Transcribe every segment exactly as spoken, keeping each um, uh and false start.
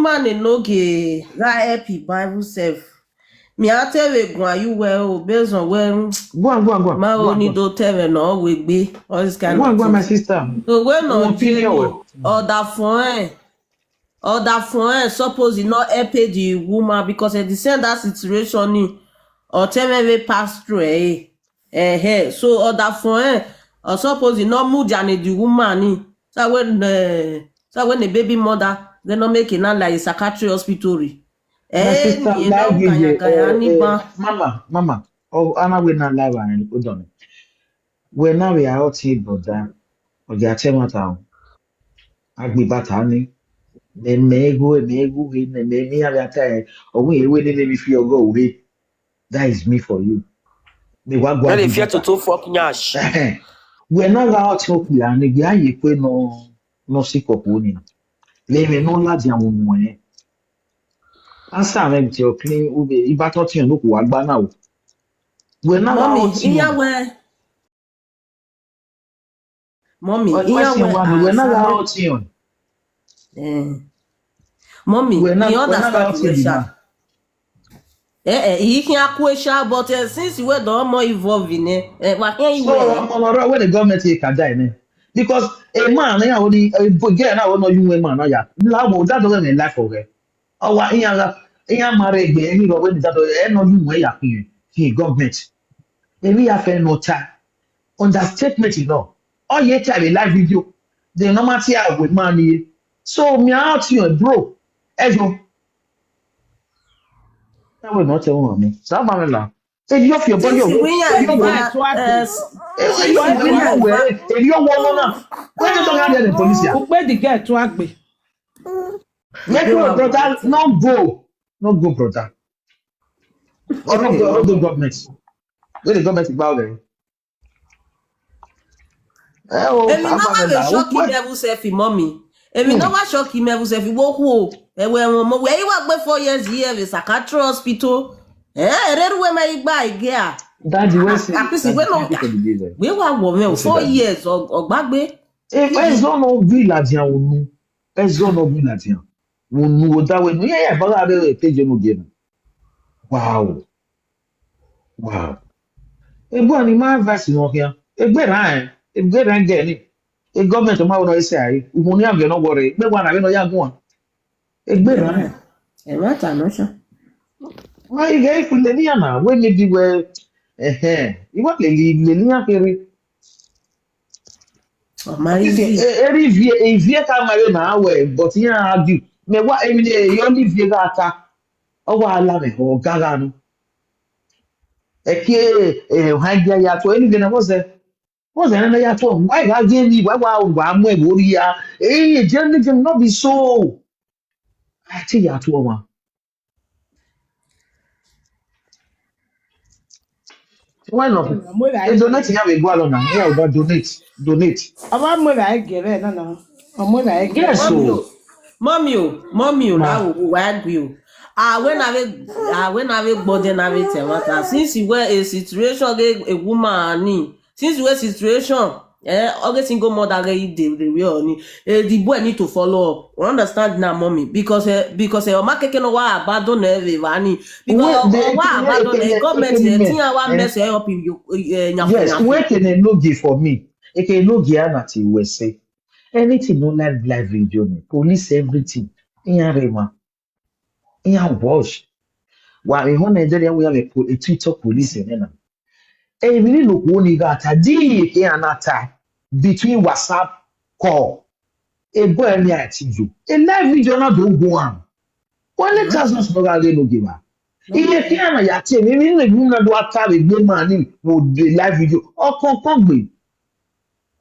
Man, no ge that epi Bible self. Me, I tell you, go you well, oh, based on when Go on, go on, go on. my Go on, only go on. do tell me no we be all this kind Go on, of go on, my things. sister. So when Go no on, feel your Jimmy or that phone, or that phone supposed to not help the woman because at the same that situation ni or tell me we pass through eh eh eh. So or that phone or supposed to not move than the woman ni. So when uh, so when the baby mother they not make it not like a psychiatric hospital. My sister, Eh, you live know, video. kaya kaya Uh, ni uh, ba. Mama, Mama. Oh, Anna, we not live and hold on. We're now we are out here, brother. Or they are telling us how. Agbi batani. Me me go me go he me me me have that time. Oh, we we need me feel go we. That is me for you. Me wa go When they agbi fear to bata. too fuck nyash. We're now out here, and we are here, no, no sick of owning. Let me know that you won't. Answer me with your clean ube. If I thought you look what now. We're now Mommy, out here. Iyawe. Mommy, What question Iyawe. One? We're not Sabe. Out here. Eh. Mommy, We're not. You We're not understand out the here, question. Ma. Eh, eh, he can question, but uh, since you were the more involved in it, eh, what can you So wear? I'm on the when the government here can die, man. Because a man, yeah, only a boy, girl, now no you man, yeah. Now that doesn't mean life for her. Our yeah, yeah, married, any of when that eh, no you wear ya here. He government. Maybe I feel no time. Understatement, you know. All your time in live video. The normal here with money. So me out here, bro. As you. That will not tell me. So I'm like, hey, you off your body. Since we are You in wear. fact, uh, Hey, since you we are in wear. fact, Hey, you wear. Why don't you get the police here? Ukpe the girl to Agbe. Make your brother no go. No go, brother. Or no go, no go government. Where the government is about there. Eh, oh, Èmi náà wá Abamela, lè ṣọ́ọ̀kì what? Mẹ́bù sẹ́fì mọ́ mi. Èmi náà wá ṣọ́ọ̀kì Mẹ́bù sẹ́fì wó kú o. Ẹ̀wẹ̀ ẹ̀wọ̀n ọmọ wẹ̀ yíwá gbé four years here with Sakatro hospital. Ẹ̀ ẹ̀ rẹ́rú ẹ̀ máa yí gbá ìgé à. Daddy, where say? Àpèsè ìwé náà wé wà wọ̀ mẹ́ o four years ọ̀gbágbé. Ezo no bi la dia unu. Ezo no bi la dia. Unu oda we nu. Yeah, yeah, but I be page no game. Wow. Wow. Ebo ani ma advice no here. Egbe ran. Egbe ran get ni. E government ma wo no say ai. Umu ni am no worry. Egbe wa na we no ya go an. Egbe ran. Ẹ má tà náà ṣá. Why you guys for Leniana? When you be well. Eh eh. You want Leniana here? Ọ̀mà easy. Every year, if you come marry now, well, but you argue. Me what every day you only view that car. Oh, wa la me ho gaga no. Eke eh ha dia ya to any gena was there. Was there na ya to? Why ga ge ni why wa wa mo e bo ri ya. Eh, je ni je no be so. I tell you to wa. Why not? They donate here we go along now. Yeah, we go donate, donate. Ọba mwe ba egere no no. Ọmwe ba egere. Yes, Mọ́mí o, so mọ́mí o, mọ́mí o, Ma. Láwo o, wá gbé o. Àwẹ̀ náà wé, àwẹ̀ náà wé gbọ́dẹ̀ náà wé tẹ̀ wọ́n ta. Since you were a situation gé a woman ni, since you were a situation, eh, ọgẹ́ single mother gẹ́ yìí dè rè wé ọ ni. Eh, the boy need to follow up. You understand now, mommy? Because eh, because eh, ọmọ kékeré náà wá abandon ẹ̀ rè wá ni. Because Wait, ọ they- wá they- abandon they- ẹ̀ they- government they- ẹ̀ tí a wá eh, mess ẹ̀ up in your eh, nyàfọ̀ yes, nyàfọ̀. Wait in a no give for me. Eke no give ana ti we say. Anything no live live video ni. Police everything. Iya rema. Iya wash. Wa e ho Nigeria we have a, po- a Twitter police in na. E really look one ga ta di e anata between WhatsApp call. E boy ni ati you. E live video na do go am. Wale thousands no ga no give am. Iye ke ana ya te mi mi ne na do ata be gbe man ni mo de live video. O kon kon gbe.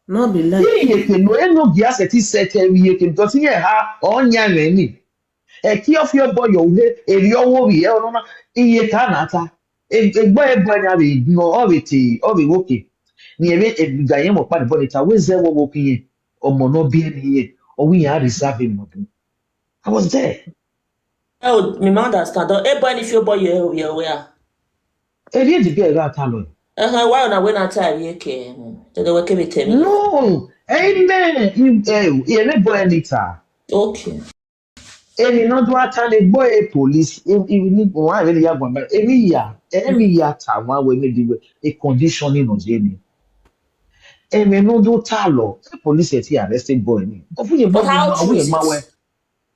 No be lie. Iye ke no e no gi asset set e iye ke because iye ha o nya me ni. E ki o fi o bo yo he e ri owo ri e o no na iye ka na ta. E e gbo e gbo nya be no o be ti o be woke. Ni e be e ga yen mo pa de bo ni ta we ze wo wo ki yen. Omo no bi e ni yen. O wi ya reserve mo. I was there. Oh, mi ma understand. Don't everybody feel boy you you where? E ri di be ra ta lo. Uh-huh. Why on a when I tell you okay? They dey work with me. No. Amen. You eh you never boy later. Okay. Emi no do ata le gbo e police. Emi ni mo wa really ya gba. Emi ya, emi ya ta wa we me di we e condition ni no je ni. Emi no do ta lo. E police e ti arrest boy ni. But how true is it?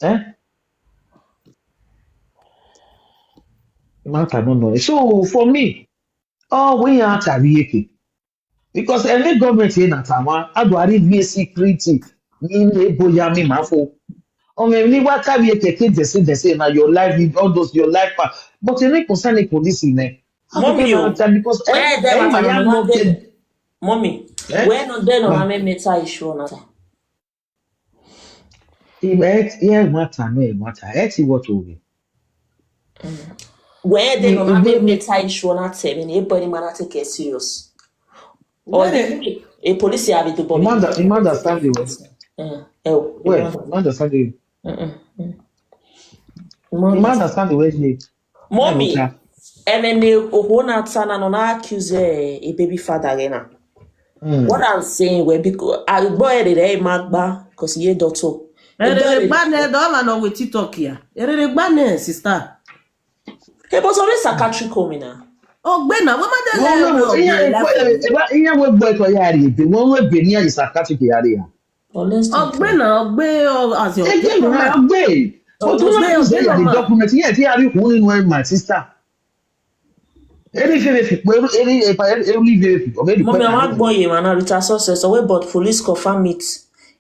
Eh? Matter no no. So for me, oh, we are Tabieke. Because any government in Atawa, how do I read me security? Ni ebo ya mi mafo. Only what Tabieke, they say, they say now your life, all those your life. But you need concern the police in there. Mommy, because eh, eh, my young mom get. Mommy, eh? Where no dey no how many meter issue on that? If eh, yeah, matter, no matter. Eh, see what we. Where they no how many meter issue on that? I mean, everybody man take it serious. Or a police have it to body. Imanda, Imanda stand the way. Eh, eh, Wait, Imanda. Imanda stand the way. Imanda stand the way. Mommy, M N A Ohona Tana no na accuse eh, a baby father again. What I'm saying, we because I boy the day magba because ye daughter. Erere gbane do ma no we TikTok ya. Erere gbane sister. He was always psychiatric home now. Ogbe na we ma de le no. Iya we boy to ya ri be. Won we be ni psychiatric ya ri ya. Ogbe na ogbe o as your. Ogbe na ogbe. But we no say the document here ti a ri kun ninu my sister. Any if if if any if any if if or maybe Mommy, I want boy man now Rita success away, but police confirm it.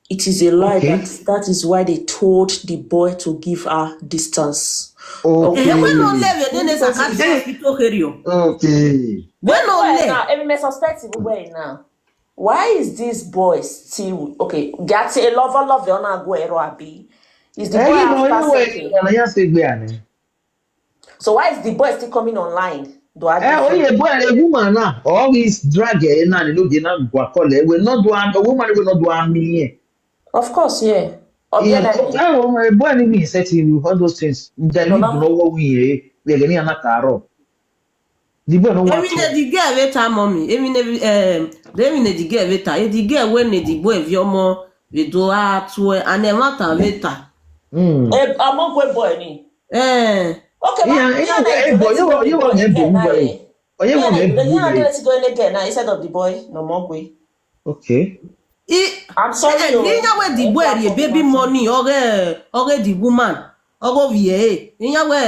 It is a lie. Okay. That, that is why they told the boy to give her distance. Okay. Ewe no le we dey na psychiatric hospital area. Okay. We no le. Now, every me suspect we now. Why is this boy still okay? That's a lover love on a go ero abi. Is the boy after something? So why is the boy still coming online? Do I Eh, oh yeah, boy, a woman now. Always drag her now. They no dey now go call her. We not do a woman. We not do a million. Of course, yeah. Yeah, oh, my boy, me set you all those things. They need to know what we eh. We are getting an akaro. The boy no want. Emi ne the girl weta mommy. Emi ne um. Emi ne the girl weta. E the girl when ne the boy viomo we do a to and e matter weta. Hmm. Eh, among we boy ni. Eh. Okay, yeah, yeah, boy, you want you want him to boy. Oh, you want him to boy. Instead of the boy, no more boy. Okay. I'm sorry. Inya we the boy ye baby money oge oge the woman oge vie. Inya we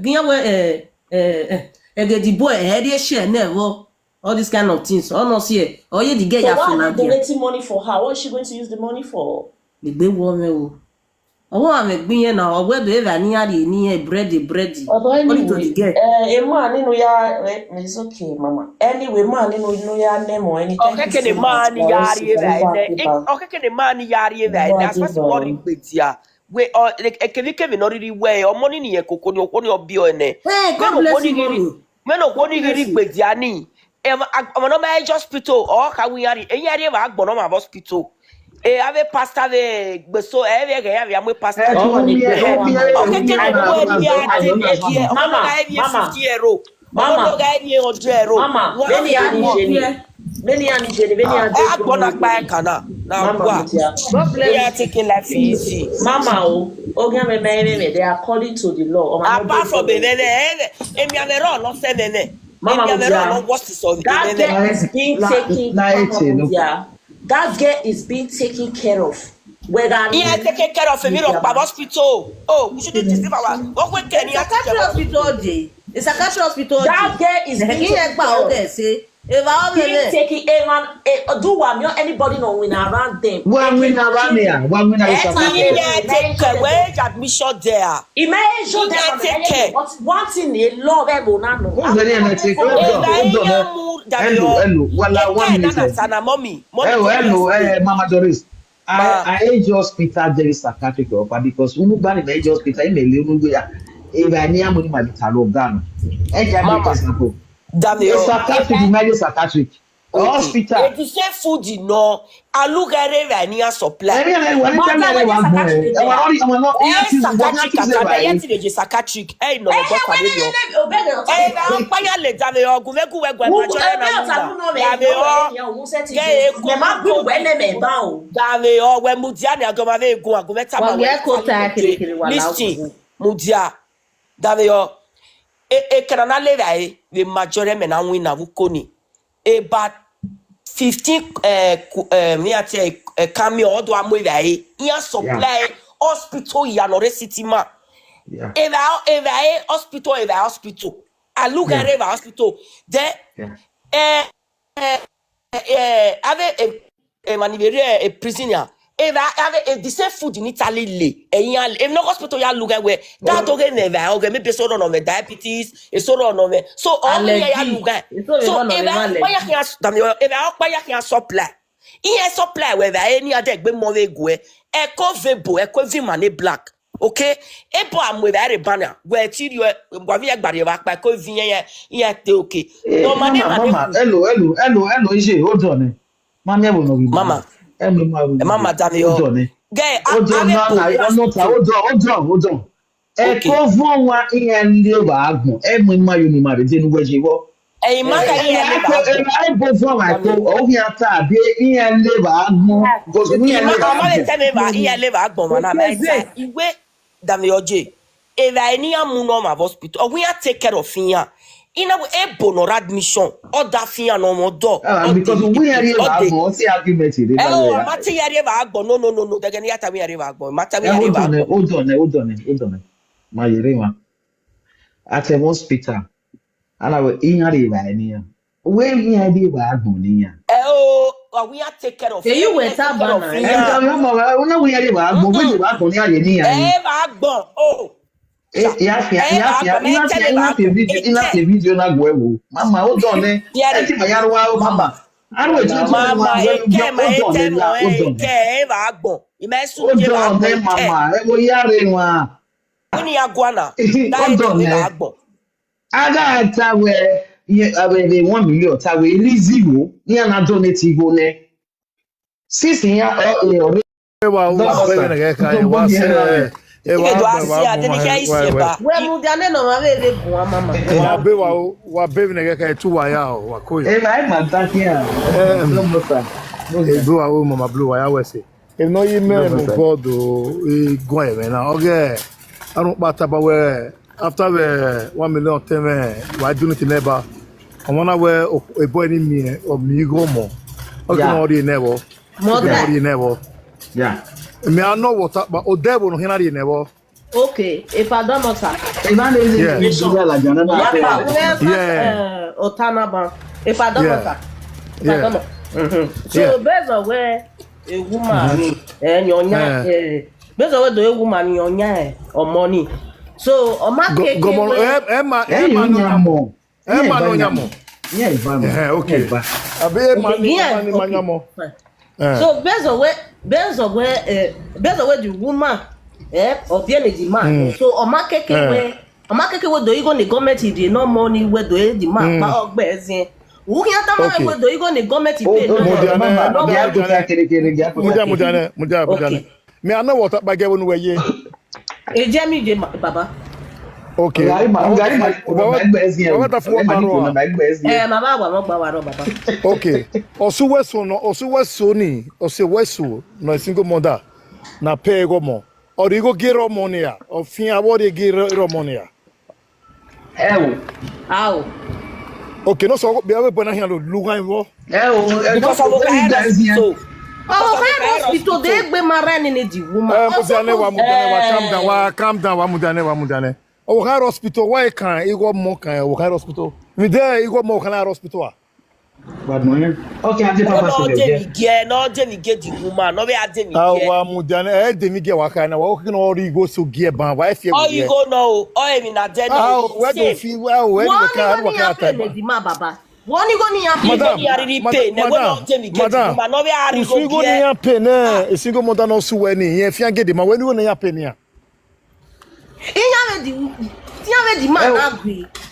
inya we eh eh eh the boy eh dey share never all these kind of things. Oh no see eh. Oh ye the girl ya for now. Donating money for her. What is she going to use the money for? The baby woman o. Ọwọ́ àwọn ẹ̀gbìn yẹn náà ọwọ́ ẹ̀dọ̀ ẹ̀rà ní àrí ní ẹ̀ búrẹ́dì búrẹ́dì. Ọ̀dọ̀ anyway, eh, ẹ̀ máa nínú ya ẹ̀ it's okay mama. Anyway, máa nínú inú ya nẹ́mọ̀ ẹni. Ọ̀kẹ́kẹ́ ni máa ní ya rí ẹ̀rà ẹ̀ nẹ́. Ọ̀kẹ́kẹ́ ni máa ní ya rí ẹ̀rà ẹ̀ nẹ́. Asọ́sì wọ́n rí gbèdìá. Wé ọ̀ ẹ̀kẹ́ni kẹ́mi náà rírí wẹ̀ ọmọ nínú yẹn kòkó ni òkú ni ọbí ọ̀ ẹ̀ nẹ́. Hey, God bless you, mommy. Mẹ́nu òkú ni rírí gbèdìá ní. Ọmọ náà máa ń hospital ọ̀ kàwé yàrá ẹ̀yìn àrí ẹ̀ máa gbọ̀n náà máa hospital. E ave pastor ve gbeso e ve ge ave amwe pastor. Okeke ni boy ni a te me die. Omo ga e fifty euro. Omo ga e hundred euro. Mama, many ani jeni. Many ani jeni, many ani. E agbona pa e kana. Na gwa. We are taking life easy. Mama o, oge me me me me they according to the law. Apart from me me me emi ame ro lo se me me. Mama, emi ame ro lo what is on. That girl is being taken care of. That girl is being taken care of. Whether he is taken care of him in Okpa hospital. Oh, we shouldn't deceive our. What we can you psychiatric hospital dey? A psychiatric hospital dey. That girl is being taken care of. He is being taken. Evan, eh, do one. Anybody no win around them. One win around here. One win around here. Take care. Where is admission there? He may show them take care. But one thing, a law of Ebo now. What's the name? Hold on, hold on. Hello, hello. Wala, one minute. Hello, hello, eh, Mama Doris. I, I age hospital there is psychiatric offer because unu bani na age hospital in the unu go ya. If I near money, my little gano. Eh, just example. Damn it. Psychiatric, my psychiatric. Hospital. Edi se food no. Alugere ra ni a supply. Ẹ̀rí ẹ̀rẹ́ ìwà ní tẹ́lẹ̀ ẹ̀rẹ́ wà gbọ́n ẹ̀. Ẹ̀wà lórí ọmọ náà. Ẹ psychiatric àtàbí ẹ̀yẹ́ ti lè jẹ psychiatric. Ẹ ìnà ọ̀gbọ́n pàdé yọ. Ẹ ìgbà ọ̀páyà lè dàbí ọ̀gùn mẹ́kù wẹ́gùn ẹ̀ máa jọ ẹ̀ náà wúlà. Dàbí ọ̀. Kẹ́ ẹ kó. Dàbí ọ̀ wẹ́ mu díà ní àgọ́ máa fẹ́ gun àgọ́ mẹ́ta máa wẹ́. Listen, mu díà. Dàbí ọ̀. E e kẹ́ra náà lè rà ẹ́. The majority men are winning. About fifteen, eh, ku- eh, me I tell you, eh, camion, all the way there, eh, he supply hospital, Yanore City man. Yeah. If I, if I hospital, if I hospital, I look at if I hospital, then, eh, eh, eh, have a, a, a man, a prisoner, if I have a, a the same food in Italy, le, eh, yeah, if no hospital, you look at where that okay, never, okay, maybe so on the diabetes, it's so on the, so all the ya look at. So if I, why you can't, if I, why you can't supply? Ihe supply we ba any other gbe mo we gwe. E ko ve bo, e ko vi mane black. Okay? E bo am we ba re bana. We ti ri we wa vi agbare wa pa ko vi yen yen te okay. No mane mama, mama, hello, hello, hello, hello, ije, hold on. Mama, hello, no, mama. Hello, mama. Mama, dami o. Hold on. Hold on, hold on, hold on. Ẹ kó fún wa ìyẹn lé wa gùn. Ẹ mú ma yóò ní ma rè dénú wẹ́jẹ̀ wọ́. Ẹ̀yin má ka ìyẹn lé wa gùn. Ẹ bó fún wa kó òun yà tá a bí ìyẹn lé wa gùn. Kò sí ìyẹn lé wa gùn. Ọmọ lè tẹ́ mi bá ìyẹn lé wa gùn wọn náà bẹ́ẹ̀ ta ìwé dàmí ọjẹ́. Èrè àìníyàn mú náà mà hospital. Ọ̀hún yà take care of yàn. Ina we ebo no admission. Oda fiya no mo do. Ah, because we are here about see argument in the. Oh, ma ti yari ba agbo. No, no, no, no. Daga ni ata we yari ba agbo. Ma ta we yari ba agbo. Hold on, hold on, hold on, hold on. Ma yere wa. At a hospital. Ala we in yari ba ni ya. We in yari ba agbo ni ya. Eh, oh, we are take care of. Say you were tabana. Eh, no, no, no, we yari ba agbo. We yari ba agbo ni ya ni ya. Eh, ba agbo. Oh. Eh, ya, ya, ya, ya, ina se, ina se video, ina se video na gwe wo. Mama, hold on, eh. Eh, ti ma ya ruwa o, mama. Aru e ti ma, mama, eh, ke ma e te no, eh, ke e ba gbon. Ima e su je ba gbon, eh, mama. E wo ya re wa. Oni ya gwana. Hold on, eh. Aga ta we, ye, awe de one million, ta we, ili zero, ni ana donate go ne. Sisi ya, eh, eh, ore. Ewa, wa bebe ne ka, ewa se, ewa, ewa, ewa. We mu dane no ma we le gun mama. Wa be wa o, wa bebe ne ka tu wa ya o, wa ko yo. Ewa, e ma ta ki a. Eh, no mo sa. E do wa o, mama blue wa ya we se. E no yi me mo bodo, e gun e me na. Okay. Arun pata ba we. After we one million ten we, wa do ni ti neba. Ọmọ na we e boy ni mi e, o mi go mo. Okay, no ri never. Mother. Ri never. Yeah. Me I know what, but o devil no hina ri never. Okay, if I don't know, sir. If I don't know, yeah. Yeah. Otanaba. If I don't know, sir. If I don't know. Mm-hmm. So based on where a woman, eh, nyonya, eh, based on where the woman nyonya, eh, or money. So, o ma keke. Go mo, eh, eh, ma, eh, ma no mo. Ẹ ma no nya mo. Yeah, ba mo. Eh, okay. Abi ẹ ma ni, ẹ ma ni ma nya mo. So based on where, based on where, eh, based on where the woman, eh, or the energy man. So o ma keke we, o ma keke we do igo ni government di no money we do e di man pa ogbe ezin. Wu ki ata ma we do igo ni government pay no. Mo dia, mo dia, mo dia, mo dia. Me I know what, but get one way. Ejemi je baba. Okay. Ngari ma, ngari ma. Baba ta fu ma ro. Eh, baba wa mo gba wa ro baba. Okay. Osu weso no, osu weso ni, osu weso no single mother. Na pay go mo. Or you go get ro money ya. Or fin award you get ro money ya. Ẹ o. A o. Okay, no, so be able to here to look at you. Ẹ o. Because of the hospital. Oh, hospital dey gbe mara ni ni the woman. Eh, Mudane wa, Mudane wa, calm down, wa, calm down, wa, Mudane wa, Mudane. Oh, hospital, why can you go more can, oh, hospital? Mi there, you go more can hospital. Gbadun yẹn. Okay, Adé Papa ṣe lè jẹ. No, Adé mi get the woman. No, be Adé mi get. Awa Mudane, eh, Adé mi get wa kan na. Wa o kino ori go so get ban. Wa e fi. Oh, you go no. Oh, emi na Adé. Ah, where do you feel? Well, where do you can? What can happen? Wọ́n ní kò ní yàn pé. Madam, madam, madam. Usu igo ni yàn pé ne. Esi igo mo da no su we ni. Yẹn fi an get the man. Where do you want yàn pé ni ya? Iyan we di, iyan we di man na gbe.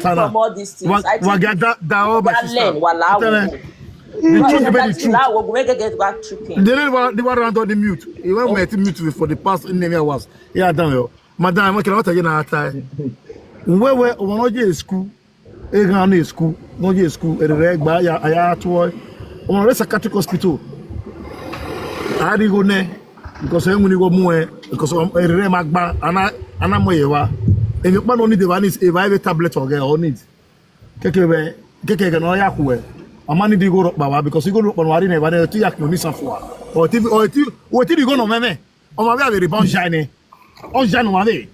learn from all these things. I think Wagada, da, oh, my that sister. learn, wala, Tell her, ogun. The truth be the That's truth. Lawo, we get get back tripping. The lady wa- the one around on the mute. He went with mute for the past name hours. Yeah, damn you. Madam, what can I tell you now? Where where when I school? Ega na school, no je school. Ere gba ya ya tuo. When I psychiatric hospital, I did go ne because I only go more because ere magba ana ana mo yewa. If you no need the vanis, if I have a tablet or get or need. Keke we keke ga no ya kuwe. Ama ni di go ropa wa because you go ropa wa ni ne ba ne tu yak no ni sanfua. O ti o ti o ti di go no meme. Ọmọ mi a very bon shine. On shine wa de.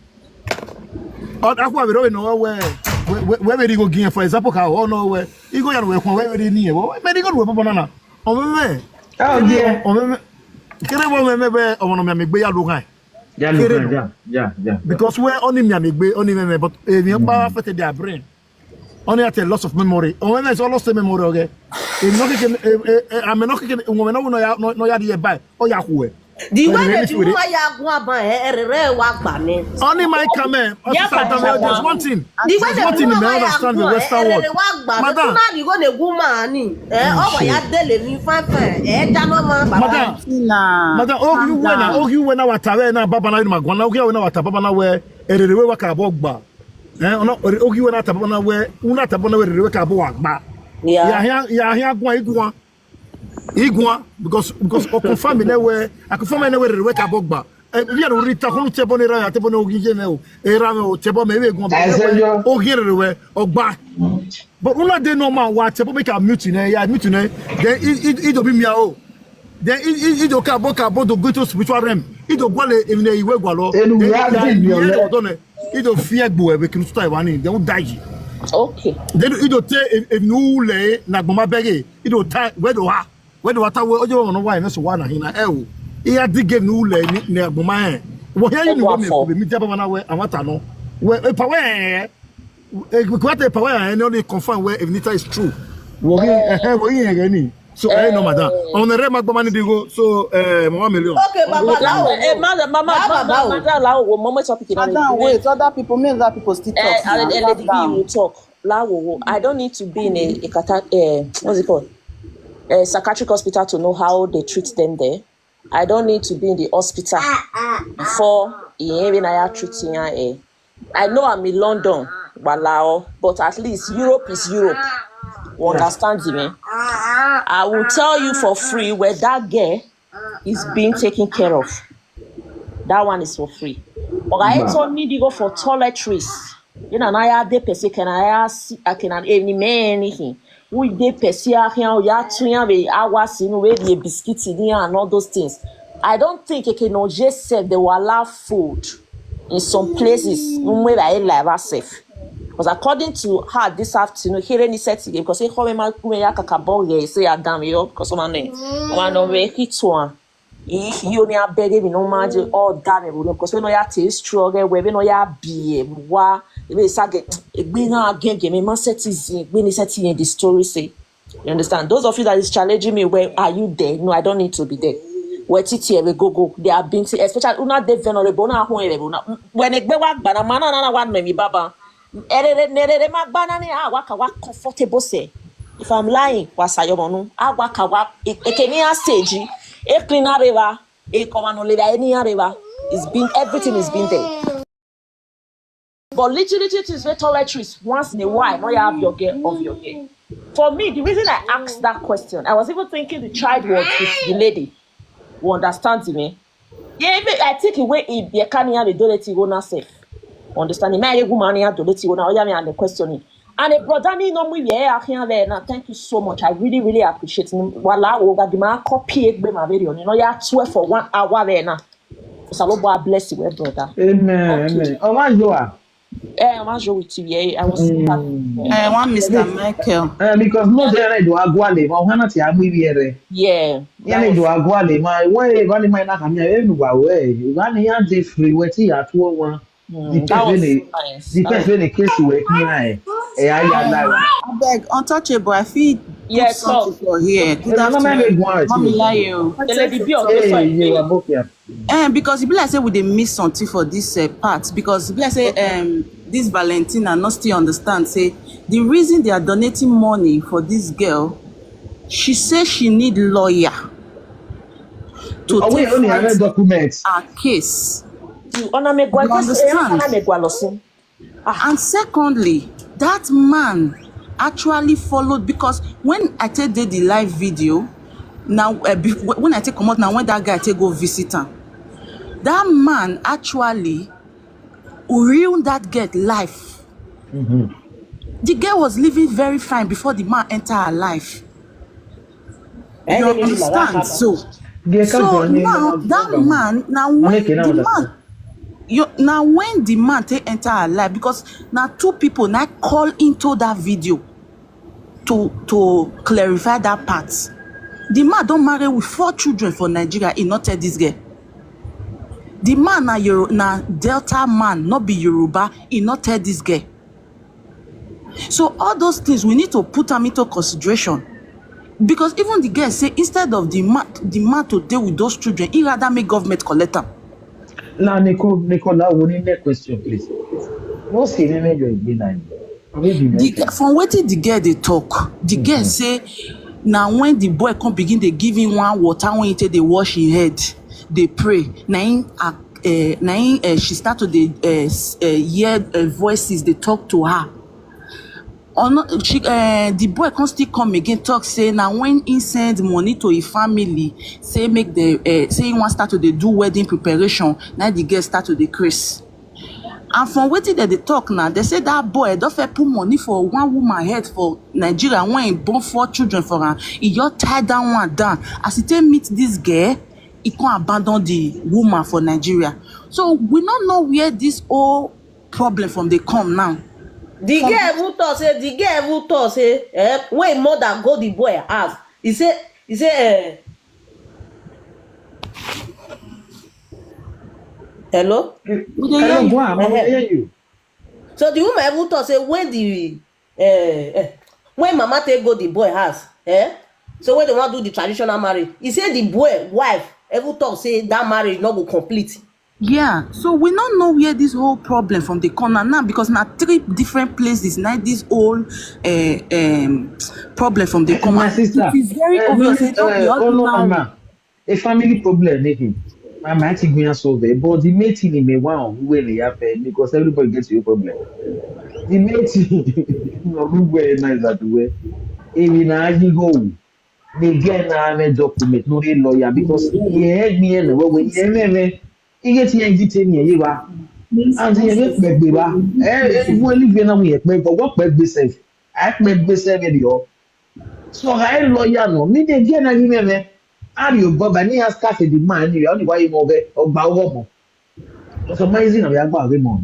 On akwa very no we we we very go give, for example, ka o no we. Igo ya no we kon we very ni e. We me go we papa na. O me me. Oh dear. O me me. Kere bo me me be ọmọ no mi a mi gbe ya lo kan. Yeah, look at that. Yeah, yeah. Because we only mi a mi gbe, only me me, but eh, mi pa affected their brain. Only at a loss of memory. O me me so loss of memory, okay. E no ke e e e a me no ke o me no no ya no no ya di e bai. O ya ku e. The way Wait, that wait, the wait. Woman ya gwa ba e e re re wa gba me. Only my comment. Yeah, Sister but- Damilola, there's one thing. The way There's that one thing you woman may ya understand the gwa e Western e re world. re wa gba me. Madam, Kuna di go ne woman ni. Eh, o wa ya dele mi fine fine. Eh, da no ma baba. madam, Tina. madam, oh you Calm when down. Oh you when our tare na baba na ma gwana, oh you when our tare baba na we erere we wa ka bo gba. Eh, ona oh you when our tare baba na we una tare baba na we erere we ka bo wa gba. Ya Yeah. hia ya hia gwa igwa. Igwa because because o confirm na we, I confirm na we erere we ka bo gba. Eh, we are rita kunu tebo ne ra ya tebo ne ogi je me o. Era me o tebo me we gwa. Ẹ ṣe yọ. Ogi erere we ogba. But una dey normal wa tebo make a mute ne ya mute ne. Then it it it do be mi a o. Then it it it do ka bo ka bo do go to spiritual realm. It do gwale even iwe gwalo. Elu Then ya ya- di mi ya- ole. Odone. It do fear gbo e we kinu tuta iwani. Then we die. Okay. Then it do te if if no le na gboma bege. It do ta we do ha. We do ta we ojo no wa na so wa na hina e o. Iya di game no le ni na gboma e. Wo here you know me Ọgbọ afọ. Be mi jaba na we awata no. We e pa we e. E ko te pa we e no dey confirm we if Nita is true. Wo gi eh eh wo gi e ni. So eh no madam. On the rema gboma ni digo. So eh mama million. Okay, baba. Eh, madam, mama, Baba, mama, baba. Madam, lao wo, mama, topic. Madam, wait, other people, make other people still talk. Eh, Now. and then Calm lady down. will talk. Lao wo. I don't need to be in a, a, cata- eh, what's it called? A psychiatric hospital to know how they treat them there. I don't need to be in the hospital before in area na ya treating ya eh. I know I'm in London, Balao, but at least Europe is Europe. You understand me? I will tell you for free where that girl is being taken care of. That one is for free. But I told me to go for toiletries. You know, I had the person can I ask I can any man anything. We dey person I can ya tun ya be awa sinu we be biscuit in here and all those things. I don't think it can just serve the wala food in some places. Nwe ba e la ba safe. Because according to her this afternoon, here ni set again because he come ma kuma ya kakabo ye say ya dam yo because one name. One no we hit one. If you ni abeg me no maji all dam e because we no ya taste strong we we no ya be wa we sage egbe na agenge me ma set is egbe ni set in the story say. You understand? Those of you that is challenging me, where are you there? No, I don't need to be there. Where T T L go go, they have been to, especially una de venerable, una home level. Una when egbe wa gbana mana na na one me baba. Erere nerere ma gbana ni ah wa ka wa comfortable say. If I'm lying, wa sayomonu, ah wa ka wa e e keni a stage, e clean a river, e come on river, any river. It's been everything is been there. But little little things wey toiletries once in a while, no you have your girl of your girl. For me, the reason I asked that question, I was even thinking the child was with the lady. You understand me? Yeah, even I think the way it be can have a doleti go na safe. Understand me? My woman ya doleti go na oya me and the question. And a brother me no mu yeah I can there now. Thank you so much. I really really appreciate it. Wala o ga di ma copy egbe ma very on. You know ya twelve for one hour there now. Salobo bless you, brother. Amen. Okay. Amen. Ọmọ yóò wá. Eh, I'm sure with you. Yeah, I was. Eh, one Mister Michael. Eh, because no dey rẹ do agwale ma wọn náà ti agbe ibi rẹ. Yeah. Yẹn lè do agwale ma wọ́n ẹ̀ bá ní ma iná kàmí ẹ̀ ẹ̀ nù wà wẹ̀ ẹ̀ bá ní yá dé free wẹ̀ tí yà tó wọn. Mm, that was nice. Depends when the case wẹ̀ kí náà ẹ̀ ẹ̀ á yà lára. Abeg, untouchable, I fit put Yes, something sir. for here. Good Ẹ̀ lọ́nà mẹ́rin afternoon. gun ẹ̀ Mommy tí. Layo. The lady be on Hey, the you are side. both here. Eh, because e be like say we dey miss something for this uh, part because e be like say um, this Valentina no still understand say the reason they are donating money for this girl, she say she need lawyer to Ọwọ́ take ìlú ni ààrẹ fight document. her case. You honor me, You understand? Honor me, Gwalosin. And secondly, that man actually followed because when I take dey the live video, now uh, be, when I take comot now when that guy take go visit am, that man actually ruin that girl life. The girl was living very fine before the man enter her life. You understand? So So now that man, now when the man, you, now when the man take enter her life, because now two people now call into that video to to clarify that part. The man don't marry with four children for Nigeria. He not tell this girl. The man na Euro, na Delta man, not be Yoruba. He not tell this girl. So all those things we need to put them into consideration. Because even the girl say instead of the man the man to deal with those children, he rather make government collect them. Now, Nicole, Nicola, we need next question, please. What's the name of your name? The, from wetin the girl dey talk, the girl say na when the boy come begin dey give him one water when he take dey wash him head, dey pray, na him uh, na him uh, she start to dey uh, uh, hear uh, voices dey talk to her. Or not, she, uh, the boy come still come again talk say na when he send money to his family say make the uh, say he wan start to dey do wedding preparation, na the girl start to dey craze. And from wetin dem dey talk now, dem say that boy don fit put money for one woman head for Nigeria when he born four children for am. He just tie that one down. As he take meet this girl, he come abandon the woman for Nigeria. So we no know where this whole problem from dey come now. The girl even talk say the girl even talk say eh, when him mother go the boy house, he say he say eh, hello. We dey hear you. Go on, I hear you. So the woman even talk say when the uh, uh, when mama take go the boy house, eh? So when they want do the traditional marriage, he say the boy wife even talk say that marriage not go complete. Yeah, so we no know where this whole problem from dey come now because na three different places na this whole uh, um, problem from dey come. My sister, It is very uh, obvious no, say no be uh, oh, no, ordinary. Mama. A family problem, eh, eh. Mama, I think we are solved it. But the main thing in me, wow, who will they have eh, because everybody gets your problem. The main thing, no, who will nice that way. If you know, you go. They get now a document, no, they lawyer because he had me and what we, he get here and get in here, you are. And he get back, they were. Eh, eh, if we live in a way, but what back they say? I make they say, you. So I lawyer no, me dey get na give me. How do you go by me ask the man you only why you move or ba wo mo. So my is na we agba we mo.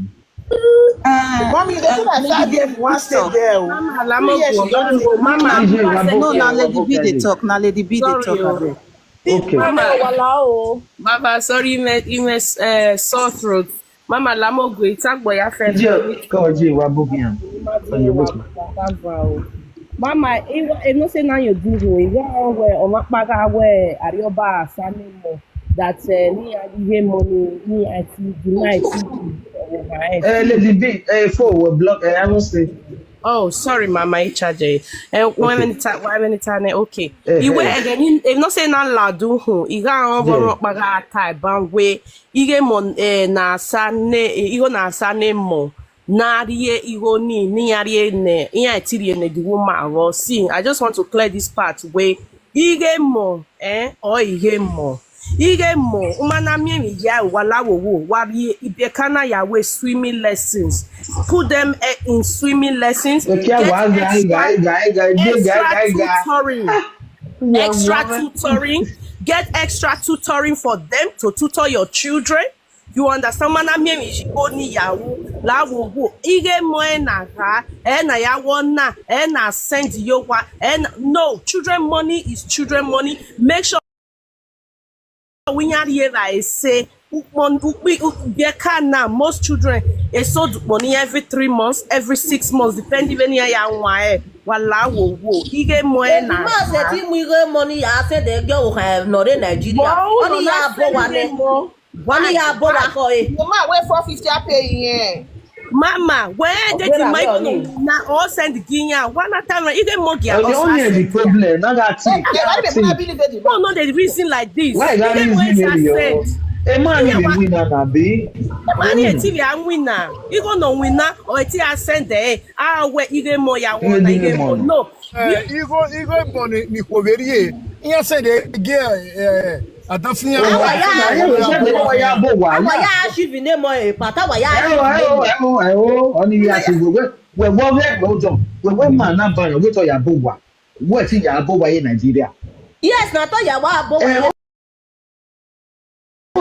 Mommy, the thing I said there, one step there. Oh. Mama Lamo Two years go, she don Lamo go, Mama. Easy, Mama Lamo say No, go. na no. Lady B dey talk. Na Lady B dey Sorry, talk. oh. Abeg. Okay. Mama, Wala o. Mama, sorry, you may, you may uh, sore throat. Mama Lamo go, it's a boy affair. Je ko je wa book yan. On your book. Mama, e no say na you do ho. E go on where on paga where Arioba Sani mo. That uh, me I give him money, me I see the night. Eh, Lady B, eh, for we block, eh, I won't say. Oh, sorry, Mama, I charge it. Eh, one minute, one minute, eh, okay. Eh, Iwe eh. Again, if not say na ladu ho, iga on Yeah. woro paga tai ban we, ige mon eh na sa ne, igo na sa ne mo, na rie igo ni, ni arie ne, iya tirie ne di woman wo. See, I just want to clear this part we, ige mo, eh, or ige mo. Ige mo, umana mi mi ya wala wo wo, wa bi ibe kana ya we swimming lessons. Put them eh, in swimming lessons. Okay, Get wa guy, extra- guy, guy, guy, guy, extra guy, guy. tutoring, extra tutoring, get extra tutoring for them to tutor your children. You understand? Mana mi mi go ni yawo la wo wo. Ige mo e na ha, e na ya wo na, e na send yo wa, e na, no, children money is children money. Make sure we are here. I say ukpon ukpi ukbieka na most children e so money every three months, every six months, depending when ya ya wa e wala wo wo. Ige mo e The na man say ha. Ti mu ire money ya say they go ha no re Nigeria. Wow, Only no, ya that's bo wa the ne. mo. Only ya bo wa ko e. The man wey four fifty I pay here. Mama, where get Where the are mic you on no it? Na all send ginya. Why not tell me? Ige mo gia Oh, the only the problem, not that thing. Why not the reason like this? Why that Ige mo reason is maybe send. A man Yeah, will wa- win that be. Mani eti ya wina. Igo no wina. Or eti ya send eh. Ah, where ige mo ya wona ige mo. No. Igo igo boni ni koverie. Iya se de ge eh adafin ya. Awa ya. Aye we se de wa ya bo wa. Awa ya achieve ne mo e pata wa ya. Ewo ewo ewo ewo oni ya ti we we we wo we wo jo. We we man na ba yo we to ya bo wa. We ti ya bo wa in Nigeria. Yes, na to ya wa bo wa.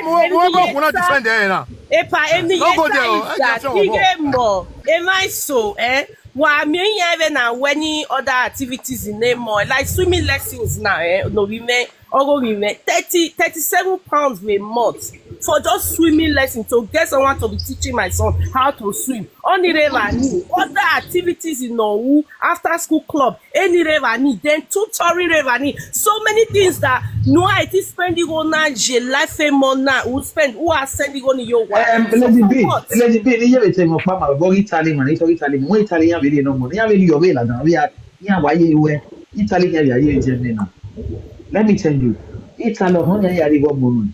Mama, mo mo mo ko na defend e na. Epa, any No go there, oh. I that just big want more. Am I so, eh? Wa mi nya even na when other activities in name more like swimming lessons now, eh? No women, ogo women, thirty, thirty-seven pounds a month for just swimming lesson to get someone to be teaching my son how to swim. Only Revani, other activities in Owu, after school club, any Revani, then tutoring Revani. So many things that no I think spending on je life money who spend who are sending on your wife. Um, So Lady for B, what? Lady B, ni yebe te mo pa ma go Italy man, Italy, Italy, mo Italy ya be no mo, ya be yo be la dan, ya ya wa ye we, Italy ya ya ye je me na. Let me tell you, Italy ho ya ya ri go mo no.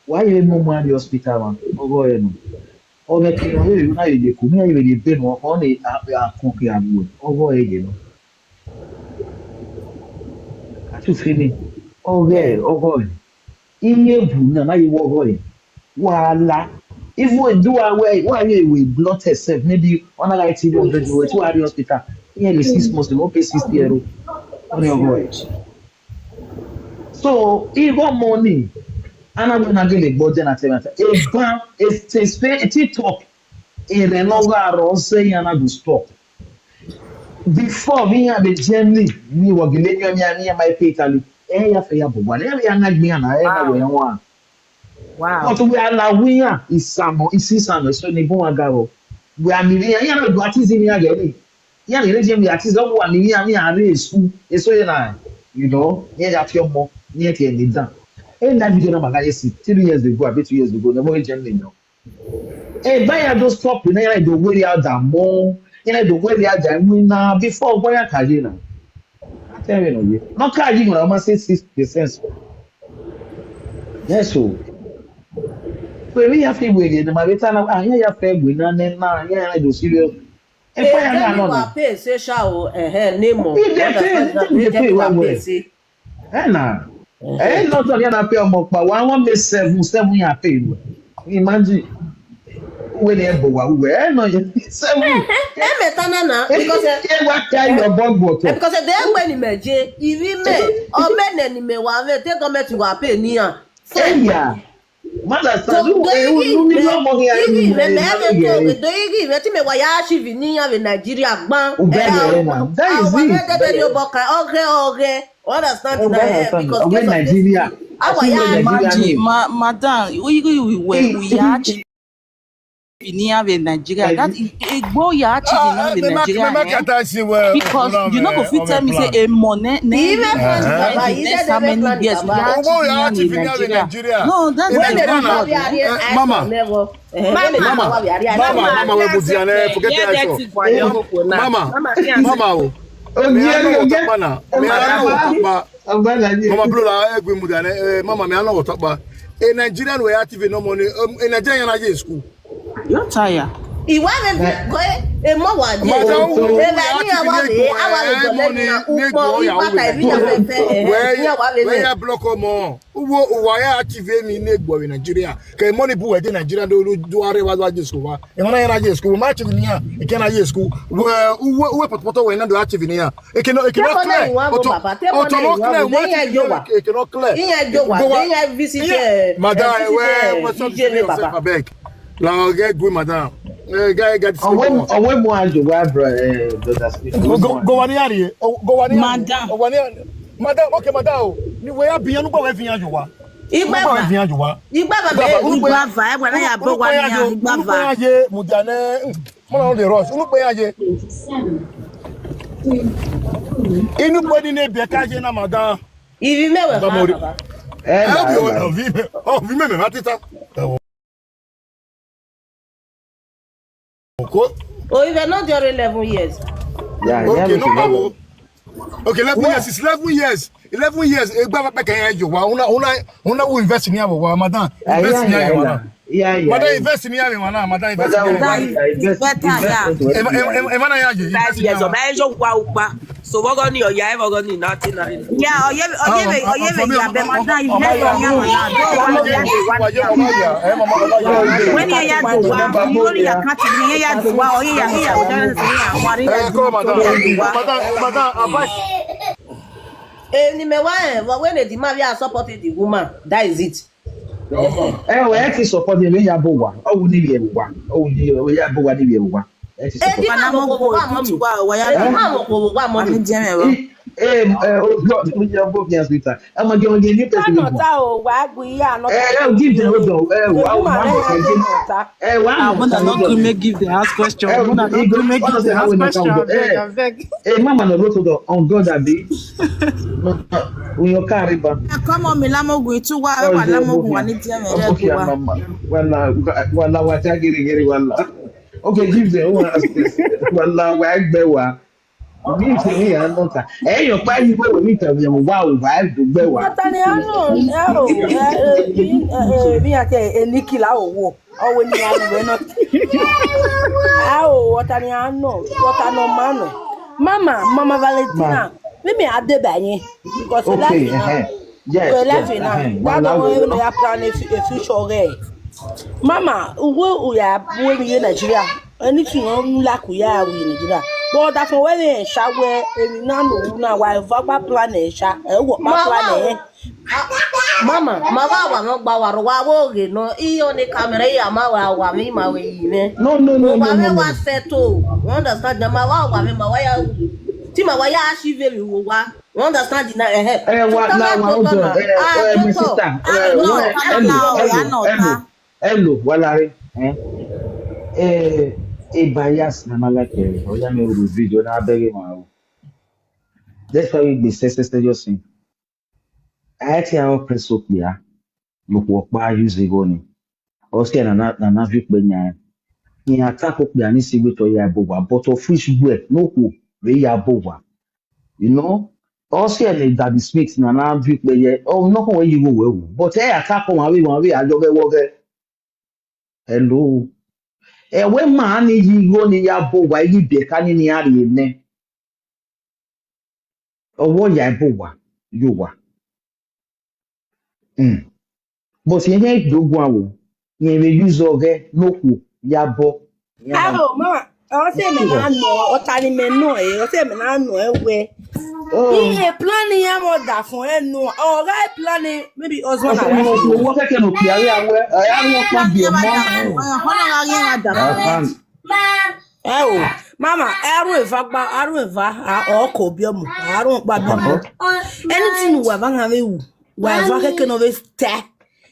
Wa ye mo mo at the hospital man, ogo e no. O me ki no ye na ye ku, mi ya ye be be no ko ni a a ko ki abu. Ogo e ye no. Can't you feel me? Ogo e, ogo e. Iye bu na na ye wo ogo e. Wala. If we do our way, why we we blood test sef? Maybe one like two hundred euro to our hospital. Yeah, the six months, they won't pay sixty euro. On your voice. So, he got money. And I'm gonna get a budget and tell you. A ban, a space, a TikTok. A no go say you na go stop. Before me and the Germany, me wa gele me me me my pay Italy. Eh, ya fe ya bo wa. Eh, ya na gbe na, eh, na we wa. Wow. But we are la we ya isamo, isisamo so ni bon agaro. We are mi ya ya na do artist mi ya gele. Ya ni reje mi artist o wa mi ya mi are esu. Eso ye na. You know, ye ya fi omo, ye ti e ni dan. Eh, na video na magazine three years ago, abi two years ago, na mo Germany no. Eh, buy ya do stop na ya do worry out da mo. Ya do worry out da mo na before go ya kaje na. I tell you no ye. No kaje na ma say six percent. Yes o. Pe mi ya fi we ye na ma beta na ah ya ya fe we na ne na ya ya do serious. E fa ya na Tell me no. what pay say sha o eh eh name o. If they pay, if they pay well, well. Eh na. Eh no to ya na pay omo pa wa won me seven seven ya pay. Imagine. We ni e bo wa we. Eh no ye. Seven. Emeta na na because eh, E wa kai your bog bottle. eh, because eh, they when me je ivi me o me ne ni me wa me take come to wa pay ni an. Eya. Mother, So you do you you you need no money. give me me me have to You do you give me ti me wa ya shivi ni yan we Nigeria gban. Ubere na. That is it. That is it. Oge oge. Understand Oh, na that eh is fine. because Oge case of Nigeria. Awa I think ya Nigeria. Imagine, ma madam, we we we we ya chi ni have in Nigeria. That igbo ya chi ni have in Nigeria. Eh? Because you know go fit tell me say a money ne Even in Baba, the you next said how they many plan years Baba. ya chi ni have in Nigeria. No, that's When the they one. don't have the idea, Mama. Level. Eh, Mama, when they mama, don't have the idea, mama, level. mama, we go there, eh, forget Yeah, that that issue. is why you go now. Mama, Mama, can't mama, oh, Ogieri, Mama ogieri. Blue, la egwe muda ne. Eh, mama, me ano wota ba. A Nigerian we active no money. Um, a Nigerian na ye school. You're tired. Ìwà rẹ̀ fi kọ́ ẹ mọ́ wà ní. Madam, Ẹ bá ní àwa rẹ̀ àwa rẹ̀ jọ lẹ́nu náà. Ó pọ̀ ìgbà tàbí ìyá fẹ́ fẹ́ ẹ̀ ní àwa rẹ̀ where náà. You block more. Uwo uwa ya active mi ne gbo in Nigeria. Ke money bu we de Nigeria do do are wa wa je school wa. E mana ya na je school. Ma active ni ya. E ke na je school. We uwe uwe potopoto we na do active ni ya. E ke no e ke no Tẹ́kọ̀ọ́ náà clear. Ìwà bọ̀ bàbá. Tẹ́kọ̀ọ́ náà Ìwà bọ̀. Bẹ́ẹ̀ yẹn jọ wà. E ke no clear. Ìyẹn jọ wà. Bẹ́ẹ̀ yẹn visit ẹ̀. Madam, where Ẹ̀ what's up visit ẹ̀ bàbá. Abeg. La get good madam. Eh, guy get Ọwọ́ ọwọ́ mu àjò wá bro ẹ brother Smith. Go go wani ari. Go wani. Madam. Wani. Madam, okay madam. Ni we abi anu gbo we fi yan yo wa. Ìgbà Gbo we bà. fi yan yo wa. Ìgbà bà bẹ́ẹ̀. Ìgbà va, ẹ wà náà yà bọ̀ wà ní ìgbà va. Mudane. Mo na dey rush. Unu pe yan je. Inu pe ni ne be ka je na madam. Ìrì mẹ́wàá Bá mo rí. bàbá. Ẹ Help you. là Oh, vi me, oh, vi me me ma tita. Okay. Oh, if you're not during eleven years. ya ya Okay, mi no ti lọ. problem. Okay, eleven years. It's eleven years. Eleven years. E gba pe kan yo wa. Una una una who invest ni abo wa madam. Ah, Invest ni yeah, abo yeah, wa. yeah, yeah. Madam invest ni abo wa. Madam invest ni Madam, abo wa. I invest, Better, yeah. investment. E ma e ma na ya je. Five years ọba ẹ yọ wa o pa. So wọ́gọ́ ni ọ̀yà ẹ wọ́gọ́ ni náà ti náà. Yeah, oye oye oye ya be madam, you get your young man. When you ya to wa, you only ya cut me ya to wa, oye ya ya wa. Eh, come madam. Madam, madam, advice. Èmi mẹ́wàá ẹ̀ wọ́n wẹ́n èdè máa fi support the woman, that is it. Ẹ wọ ẹ ti support ẹ lẹ́yìn abọ wa. Ọwọ ni yẹ wa. Ọwọ ni yẹ abọ wa ni yẹ wa. Ẹ ti Èdè support. máa mọ̀ kò wá mọ́ mi. Èdè máa mọ̀ kò wá mọ́ mi. Ani jẹ́ mi ẹ̀rọ. Ẹ ẹ o gbọ́ mi yẹ bó fi hàn síta. Ẹ mọ jẹun jẹ ní pẹ̀lú Kánò mi. Tá ò wá gbé yá àná. Ẹ ẹ give them hold on. Ẹ wà á wà á mọ̀ ẹ jẹ́. Ẹ wà á mọ̀ Mona ẹ no jẹ́. gree make give the ask question. Ẹ Mona no ẹ gree make wọ́n give ṣe the àwọn ask ènìyàn kan question. gbọ́. Ẹ Abeg. ẹ má mà lọ lóto dọ̀ on God àbí. Òyìn ọ̀ká àríbá. Come on, Milamogu, two wa wa Lamogu wa ni jẹ́ mi Okay, ẹ̀rọ wa. mama. Wala wala wa jagiri giri wala. Okay, give them one aspect. Wala wa ẹgbẹ́ wa. Mi ti ní ìyá náà ta. Ẹ yọ pa yìí wẹ̀wẹ̀ mi tẹ̀wé ẹ̀wọ̀ wá o wá ẹ̀dùn gbẹ̀ wá. Ọ̀tá ni a nù ẹ o ẹ ẹ bí ẹ bí àti ẹ ní kìlá òwò ọwọ́ ni a lù ẹ náà. A o ọ̀tá ni a nù ọ̀tá nù má nù. Mama, Mama Valentina, mímí adébà yín. Because Okay, láti náà. uh-huh. Yes, Kò yes, lẹ́fìn náà. uh-huh. Wọ́n Wala lọ wo. wọ́n lọ ya plan a fu- a future rẹ̀. Mama, uwe uya buwe mi ye Nigeria. Anything on la kuya we Nigeria. But that for when we shawe emi na no na wa vagba plan e sha. E wo pa Mama, plan e. Mama, ma wa wa no gba wa ro wa wo ge no. Iyo ni camera ya ma wa wa mi ma we yi me. No, no, no, Mo no, wa no, me no. Wa settle. You understand? Na ma wa wa me ma wa ya. Ti ma wa ya achieve mi wo wa. You understand the na eh. Eh, wa- la- wa- hold on. Eh, eh, my sister. Eh, No, wa- no, hello, no, hello, no, hello, no. Hello, Walare. Eh, eh, eh, bias na malake. Oya me ru video na abeg ma o. That's why we be say say serious thing. I think I press up here. Look what pa use go ni. O se na na na na view pe nya. Ni attack up ya ni si we to ya bo wa, but of which we no ko we ya bo wa. You know? O se le Daddy Smith na na view pe ye. O no ko we you go we. But e attack wa we wa we ajo be wo be. Hello. E we ma ni yi go ni ya bo wa yi be ka ni ni ari ne. Ọwọ́ ya ebo wa, yo wa. Mm. But yẹn yẹn dogun awo, yẹn we use ọgẹ no ko ya bọ. Aho, mama, ọ sị m na anọ, ọtani m nọ e, ọ sị m na anọ ewe. Oh, Ihe plan ya mo da fun enu. Ọ ga plan maybe husband and wife. Wọ́n kẹ́kẹ́ ló fi àárẹ̀ awẹ́, àárẹ̀ wọn pa bí ọmọ. Ọ̀nà wa yẹn wa dà. Ah, Eh, oh, mama, aru eva gba, aru eva, ah, ọkọ bi ọmọ, aru pa bi ọmọ. Anything we have an awe, we have a keke no we stay.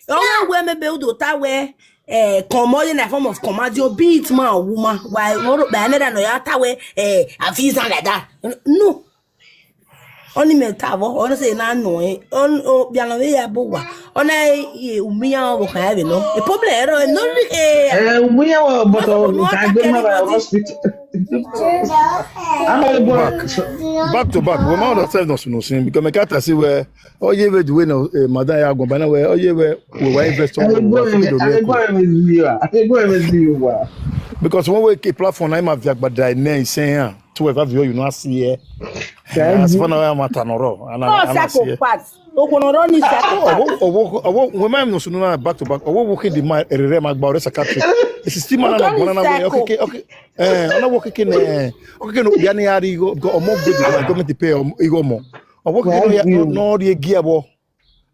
Ọwọ́ we mebe udo ta we, eh, come in a form of command, you be it man or woman. Why, what, by another no ya ta we, eh, a visa like that. No. Only me ta wo, only say na no, eh, on, oh, bia no we ya bo wa. Ona ye, umi ya wo ka ya be no. E problem ero, no, eh, Eh, we are but No, ka gbe ma ba no, hospital. I'm a boy. Back, back to back. We might understand no no sin because my cat say where oh yeah where the way now uh, madam ya go bana where oh yeah where we were invest on Agbóhùn we agbóhùn ẹ̀mí sí wa. Agbóhùn ẹ̀mí sí wa. Because when we keep platform na him have jagbada ẹ̀ náà ìsẹ́yìn ah twelve have you you know see here. Thank As you. for now I'm at an oro and Oh, I and I see here. Psychopath. Okonodo ni psychopath. Owo owo owo we might no sunu na back to back. Owo wo ke di ma rere ma gba ore psychiatric. It's still man na Okonodo gbona ni na we psycho. Okay okay. Eh, ona wo keke ne. Okay no ya ne ya ri go go omo go di ma go me di pay igo mo. Owo keke no ya Thank you. No ri egi abo.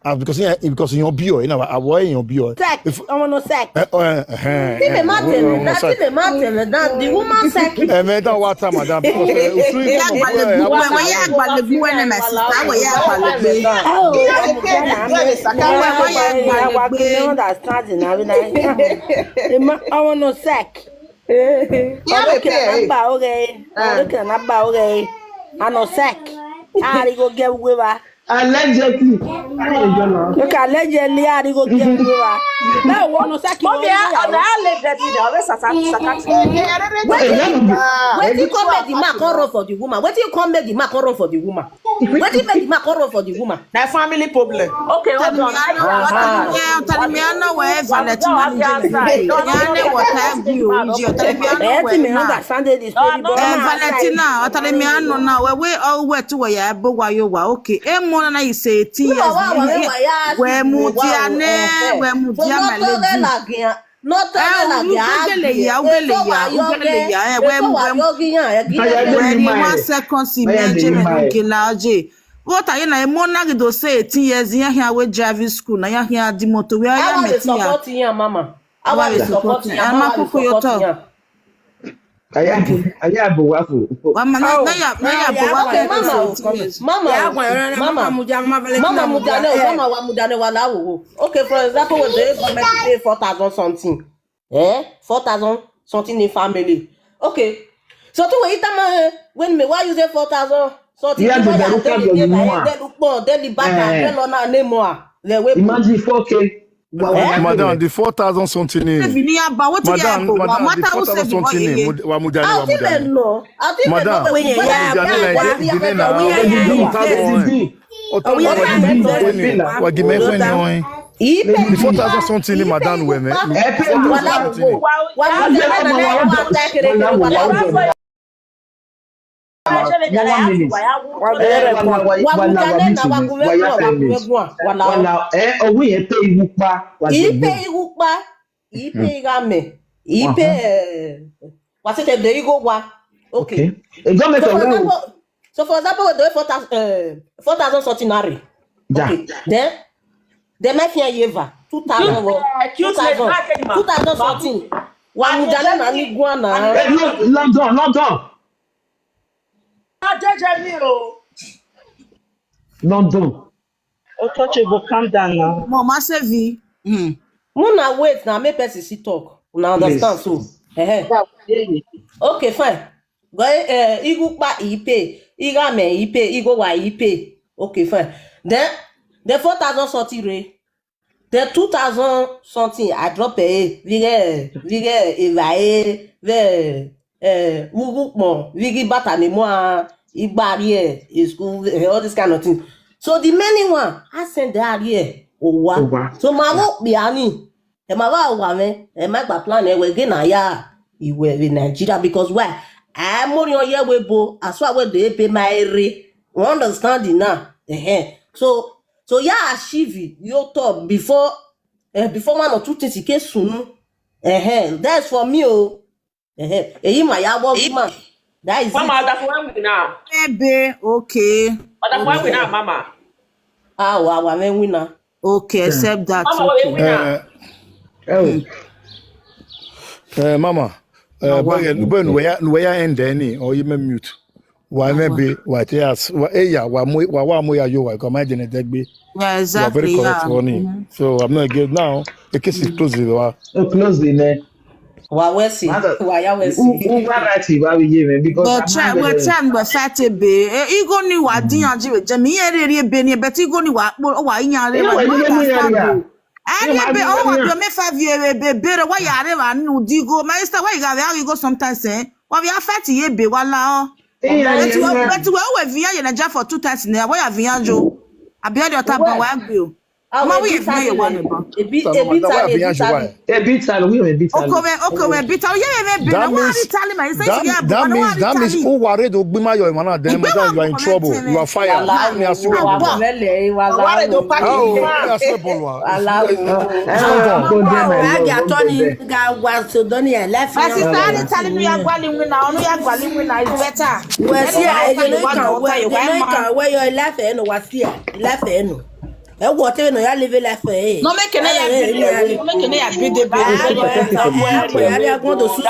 Ah because yeah because in your bio, you know, abo in your bio. Psych. If Ọmọ no psych. eh eh eh. Tí lè má tẹ̀lé No náà, tí psych. Lè má tẹ̀lé náà, the woman psych. Eh, me that water madam because eh, usu Ìyá igo mo àgbàlẹ̀gbù eh, wẹ̀ wẹ̀ yá àgbàlẹ̀gbù wẹ̀ ní my sister wẹ̀ yá àgbàlẹ̀gbù. Ìyá àgbàlẹ̀gbù. Wẹ̀ wẹ̀ yá àgbàlẹ̀gbù. Understanding na we na. Ọmọ no psych. Ìyá Ọ̀rọ̀ rẹ̀ kì pé í ẹ̀ bá ọ̀rẹ́. Ọ̀rọ̀ kì í bá ọ̀rẹ́. Àná psych. Àríkò gẹ̀ wíwá. Allegedly. Look allegedly àríkò gẹ̀ wíwá. Báwo wọ́n no psych? Mọ́mí ẹ ọ̀nà á lè dẹ̀bi ní ọ̀rẹ́ sàkátì. Wetin come make the man come run for the woman? Wetin come make the man come run for the woman? Wetin make the man come run for the woman? Na family problem. Okay, hold on. Ọ̀tàlẹ̀mí àná wẹ̀ ẹ̀ Valentine ní ìjẹ́. Ìyá ní wọ̀tá ẹ̀ bí òun jẹ́ ọ̀tàlẹ̀mí àná Ẹ wẹ̀ ti mi ẹ̀ máa. Understand the story, but Eh, Valentina, ọ̀tàlẹ̀mí àná náà wẹ̀ wẹ̀ ọ̀wẹ̀ tí wẹ̀ yà ẹ̀ bó wa yóò wà okay. Ẹ̀ mú ọ̀nà náà yìí ṣe eighteen years. Wẹ̀ mú di àná wẹ̀ mú di àmàlẹ́jì. Ugele ya, ugele ya, ugele ya, eh, where, where, where in one second, see me, Jimmy, okay, la, J. What are you na? Emo na do say eighteen years, ya here we driving school, na ya here the motor, where ya meeting ya. Support ya, mama. Awa we support ya, ama kuku yo to. Aya aya bo wa fo. Wa ma na na ya na ya bo wa Okay, ka mama. eighteen years. Mama. Mama. Mama mudane, mama wa mudane wa la wo. Okay, for example, when they come and pay four thousand something. Eh? Four thousand something in family. Okay. So to wait time when me why you say four thousand something? Yeah, You the why Baruka tell go me you by want. They look more, they the back Eh. and they no na name more. They wait. Imagine four K. Wa- wa- Madam, the four thousand something ni. Seven ni aba, what you Madam, have? madam, the Mata four who thousand seven? Oh, something ni. yeah. Mud- Wa mudane, wa I'll tell them mudane. no. I'll tell them Madam, no. When you Madam, yeah, Mudane, yeah, like, yeah, the yeah, name na- yeah, the yeah, name yeah. na- Seven D. Oto Oh, na yeah, wa yeah, gimi yeah, kweni, yeah. wa gimi kweni. He The pay. four thousand something ni madam we me. Ẹ pé Four thousand Wala something ni. wo. Wala wo. Wala wo. One minute. Wa mudane na wa gume wa gume wa la. Wala ẹ owó yẹn pé iwu pa. Ipe iwu pa, ipe igame, ipe eh, wa se te de igo wa. Okay. Ìjọ mi So for sọ̀rọ̀ example, so for example, we do four thousand, uh, four thousand something naira. Yeah. Okay. Then, then my fian yeva two thousand wo, Eh, cute two thousand, lady, two thousand something. Wa mudane na ni guana. London, London, London. Untouchable, calm down now. Mo ma save. Hmm. Muna wait na make person see talk. Una understand so. Eh. Okay, fine. Go eh igu pa ipe, igame ipe, igo wa ipe. Okay, fine. Then the four thousand something re. The two thousand something I drop eh vige vige evae ve eh ugu pon vigi bata ni mo a igbari eh is school eh, all this kind of thing. So the many one I send the area owa. Owa. So ma wo biani. E ma wa wa me e ma gba plan e we ge na ya iwe we Nigeria because why? I mori on ye we bo as far we dey pay my re. You understand it now? Eh. So so ya achieve your top before eh, before one or two things in case soon. Eh. That's for me oh. Eh. Eyi ma ya wo ma. That is Mama, it. That's why we now. Ebe, okay. That's why we now, Mama. Ah, wa wa me winner. Okay, accept that. Mama, Okay. we now. Eh, Oh. eh, mama. Eh, Wa- boy, boy, we ya we ya end any or you may mute. Wa me be wa te as wa eya wa mo wa wa mo ya yo wa ko ma jene degbe. Yeah, You are very exactly. correct, Yeah. Ronnie. So I'm not against now. The case is closed. Wa. So close the net. Wa we si. Mother- Wa ya we si. Who who wa right wa we ye because But I'm try, not but very- try, but fat be. Eh, igo ni wa din aji we jami ye re re be ni, but igo ni wa po wa yin re You know, wa you no know, you know, understand yeah. o. Ani Yeah, be yeah, o wa yeah. do me five year be be re wa ya re wa nu di go. My sister, why you got where you go sometimes eh? Of your fight ye be wala. But we we via ye na ja for two thirty na we via jo. Abi the other ba wa gbe o. Ma we via ye one ba. Ebi ebi tali ebi tali. Ebi tali we ebi tali. Oko we oko we bi tali ye me bi na wa ri tali ma say that, that means that means who worried ogbima your man then you are in trouble. You are fired. How many as you are? Wale do pa. How many as you are? Wow, I get Tony ga was so Donia left. My sister, I tell me you are gwali wina, onu ya gwali wina is better. Wasiya, you know you can wear, you know you can wear your life eh no Wasiya, life eh no. Eh what you know you live life eh. No make any ya be, no make any ya be the be. Abi agbon to suse. E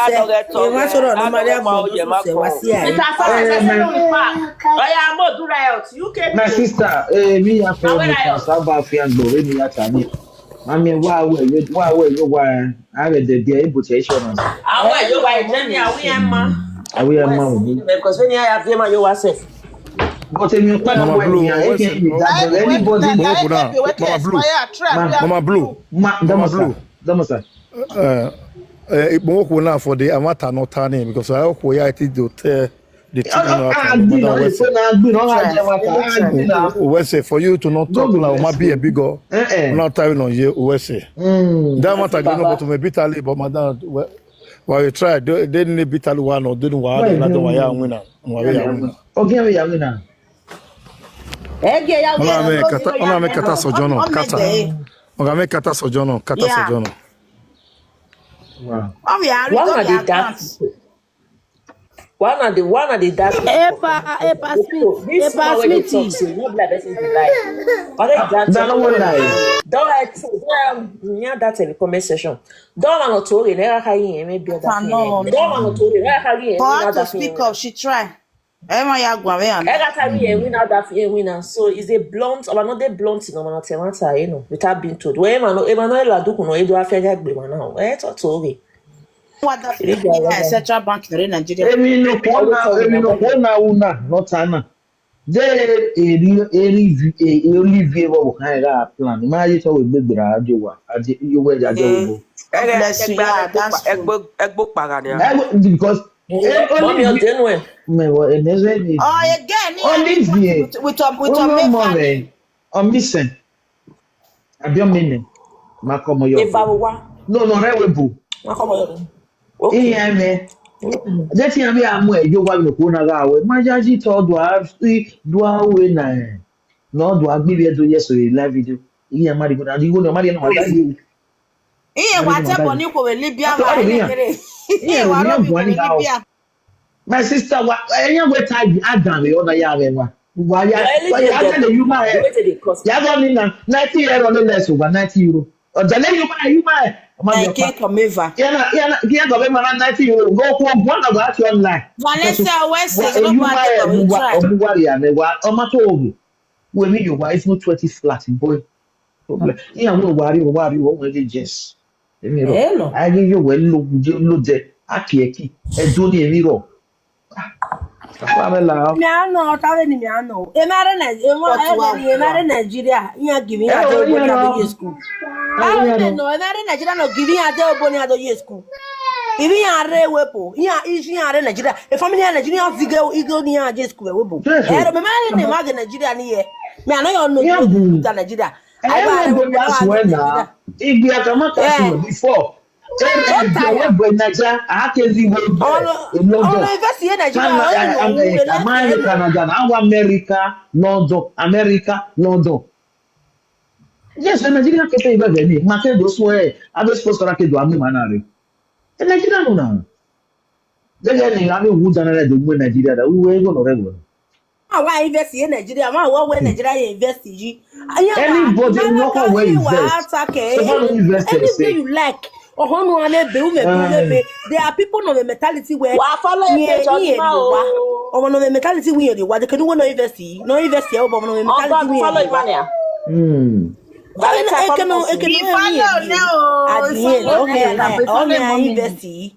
wa sọ̀rọ̀ no mari agbon to suse Wasiya. Oya mo dura health. U K. My sister, eh, mi ya fe mi ka saba fi agbo re mi ya ta ni. Mami wa we wa we yo wa. Are de dia ebo che show na. Awe yo wa je ni awi en ma. Awi en ma o ni. Because when ya fi ma yo wa se. But if you pa Mama Blue, anybody Mama Blue. Mama Blue. Mama Blue. Domosa. Eh, eh, Ikpon Okwu na for the Amata not turning because I hope we are to tell the truth. Wese for you to not talk now, might be a big go. Not time on you, Wese. That matter you know, but me bitterly, but madam, well, we try. They need bitterly one or didn't want another one. Yeah, winner. Okay, we are winner. Ona me kata, ona me kata sojono, kata. Ona me kata sojono, kata sojono. Wow. One of the dark people. One of the one of the dark people. Epa, Epa Smith. This one wey dey talk say no be like person dey lie. But that no one lie. Don't I tell near that in the comment section. Don't want to worry. Never carry him. Maybe that thing. Don't want to worry. Never carry him. For her to speak up, she try. Emma ya gwa we am. Ega ta mi e win out that e win am. So it's a blunt, or another blunt in Omanate matter, you know, without being told. When Emmanuel, Emmanuel Laduku no Edo Afega Gbema now. Eh, talk to me. What the Central Bank in Nigeria? Emi no kona, emi no kona una, not ana. They eri eri eri view what kind of plan. Imagine so we big bra ajo wa. Ajo you were ajo. Bless you. Yeah, that's true. Egbo para ni. Because Mommy, you're doing well. Me wa eneze ni. Oh, again, yeah, Olivier. With with a with a make. Omisen. Abi omine. Makomo yo. Ebawa. No, no, rewebu. Makomo yo. Okay. Iye me. Jeti ami amu e yo wa lo ko na ga we. Ma ja ji to do a do a we na e. No do a gbe bi e do yes o live video. Iye ma di go na di go no ma di no ma di. Iye wa te bo ni ko we Libya wa. Iye wa ro bi ko we Libya. My sister, wa enya we tag Adam we ona ya we wa. Wa ya wa ya ga le yuma e. Ya ga ni na ninety euro le less over ninety euro. O da le yuma yuma e. O ma yo pa. Come over. Ya na ya na ya ga we ma ninety euro. Go ko go na go at online. Vanessa West is not market of the tribe. O bu wa ya me wa. O ma to obi. We mi yo wa it's not twenty flat boy. Problem. Iya we wa ri wa ri wa we yes. Emi ro. Aye yo we lo je lo je. Aki eki. E do ni emi ro. Wa me la. Mi ano ta ni mi ano. E ma re na e mo e mo ni e ma re Nigeria. Iya give me a do go na do school. Ah no, e ma re Nigeria no give me a do go ni a do school. Ibi ya re wepo. Iya isi ya re Nigeria. E family ya Nigeria zige igo ni ya je school wepo. E ro me ma ni ma ge Nigeria ni e. Me I know you know you to Nigeria. I know you go pass well now. If you are Kamaka before, every day we go Nigeria, I can live with London. Canada, America, Canada, now America, London, America, London. Yes, Nigeria can pay better than me. Market those way. I was supposed to do a man. Nigeria no now. They get me. I mean, who generally do Nigeria? That we were going to. Awa invest in Nigeria, ma wa we Nigeria invest yi. Anybody no go we invest. So how do you invest? Anything you like. Ohonu ane be ume be ume be. There are people no mentality where wa follow page of ma o. Omo no mentality we dey wa. They can no invest yi. No invest yi. Omo no mentality we follow man ya. Hmm. Ekeno ekeno at the end, okay, okay, invest yi.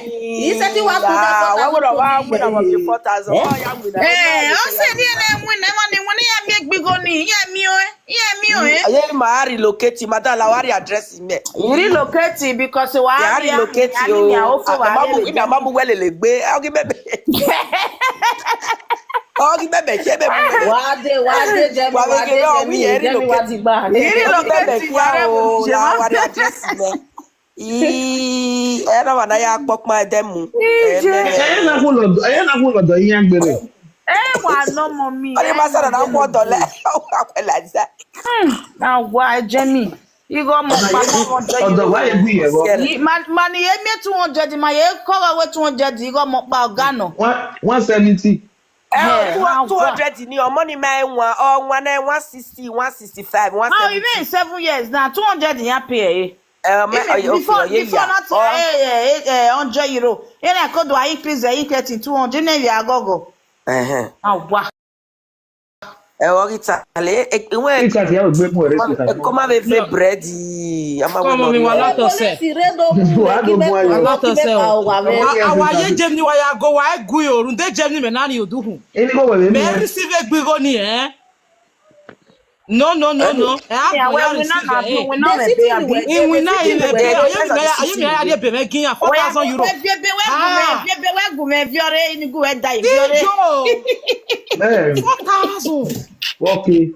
He said he want to Yeah, why would I want put to win our four thousand? Oh, yeah, win. Eh, ọ sị na ya na-enwe na nwanne nwanne ya mi egbigo ni ya mi o ya mi o eh. Yeah, ma relocate, madam, la wari address me. You relocate because wa Yeah, relocate you. Ina mamu, ina mamu welele gbe. Ogi bebe. Ogi bebe, she bebe. Wade, wade, Jemi, Wa wade, bege no, Jemi, we here Jemi, relocate. wade, wade. He Ogi bebe relocate kia o, la wari address me. Ii, era wana ya kpọkpa demu. Ije. Onye na-akwụ ụlọ, onye na-akwụ ụlọ dọ ihe mgbere. Eh, wa no mommy. Onye masara na akwụ ọdọ le. Akwela nza. Na wa Jemi. Igo mo pa mo Ọdọ wa egwu ihe bụ. Yi- man man ye me two hundred ma ye cover we two hundred igo mo pa oga no. One seventy. Eh, Eh, two- na two hundred ni ọmọ ni ma nwa ọ nwa na one sixty, one sixty-five, How you one seventy. mean seven years now? Two hundred in your pay. Eh, me- oh, okay, Before oh, yeah, before yeah. Not Oh, eh eh eh hundred euro. Ina ko do I increase the increase in two hundred na ya gogo. eh, Ah wa. eh, oh, Rita, le, eh, eh, we- Ịchasị ya ogbe mụ ere sita. eh, come have a fair bread. I'm a Come on, mi wa woman. Lato se. Polisi redo Wa do mo ayo. Lato se o. Awa Awa ye Jemi wa ya go wa egu yo runde Jemi me nani oduhu. Ịnị ko were Me mi. receive egbigo ni eh. No no no no. Eh, Yeah, ago ya we we not receive have eh. we not The be city abi. we Inwina the city ile we pe dey. ayo mi me ayo mi me ya de be me giyan four thousand euro. We be we Ah. we be we gu me viore ni gu we dai viore. Ijo. Eh, Four thousand. okay.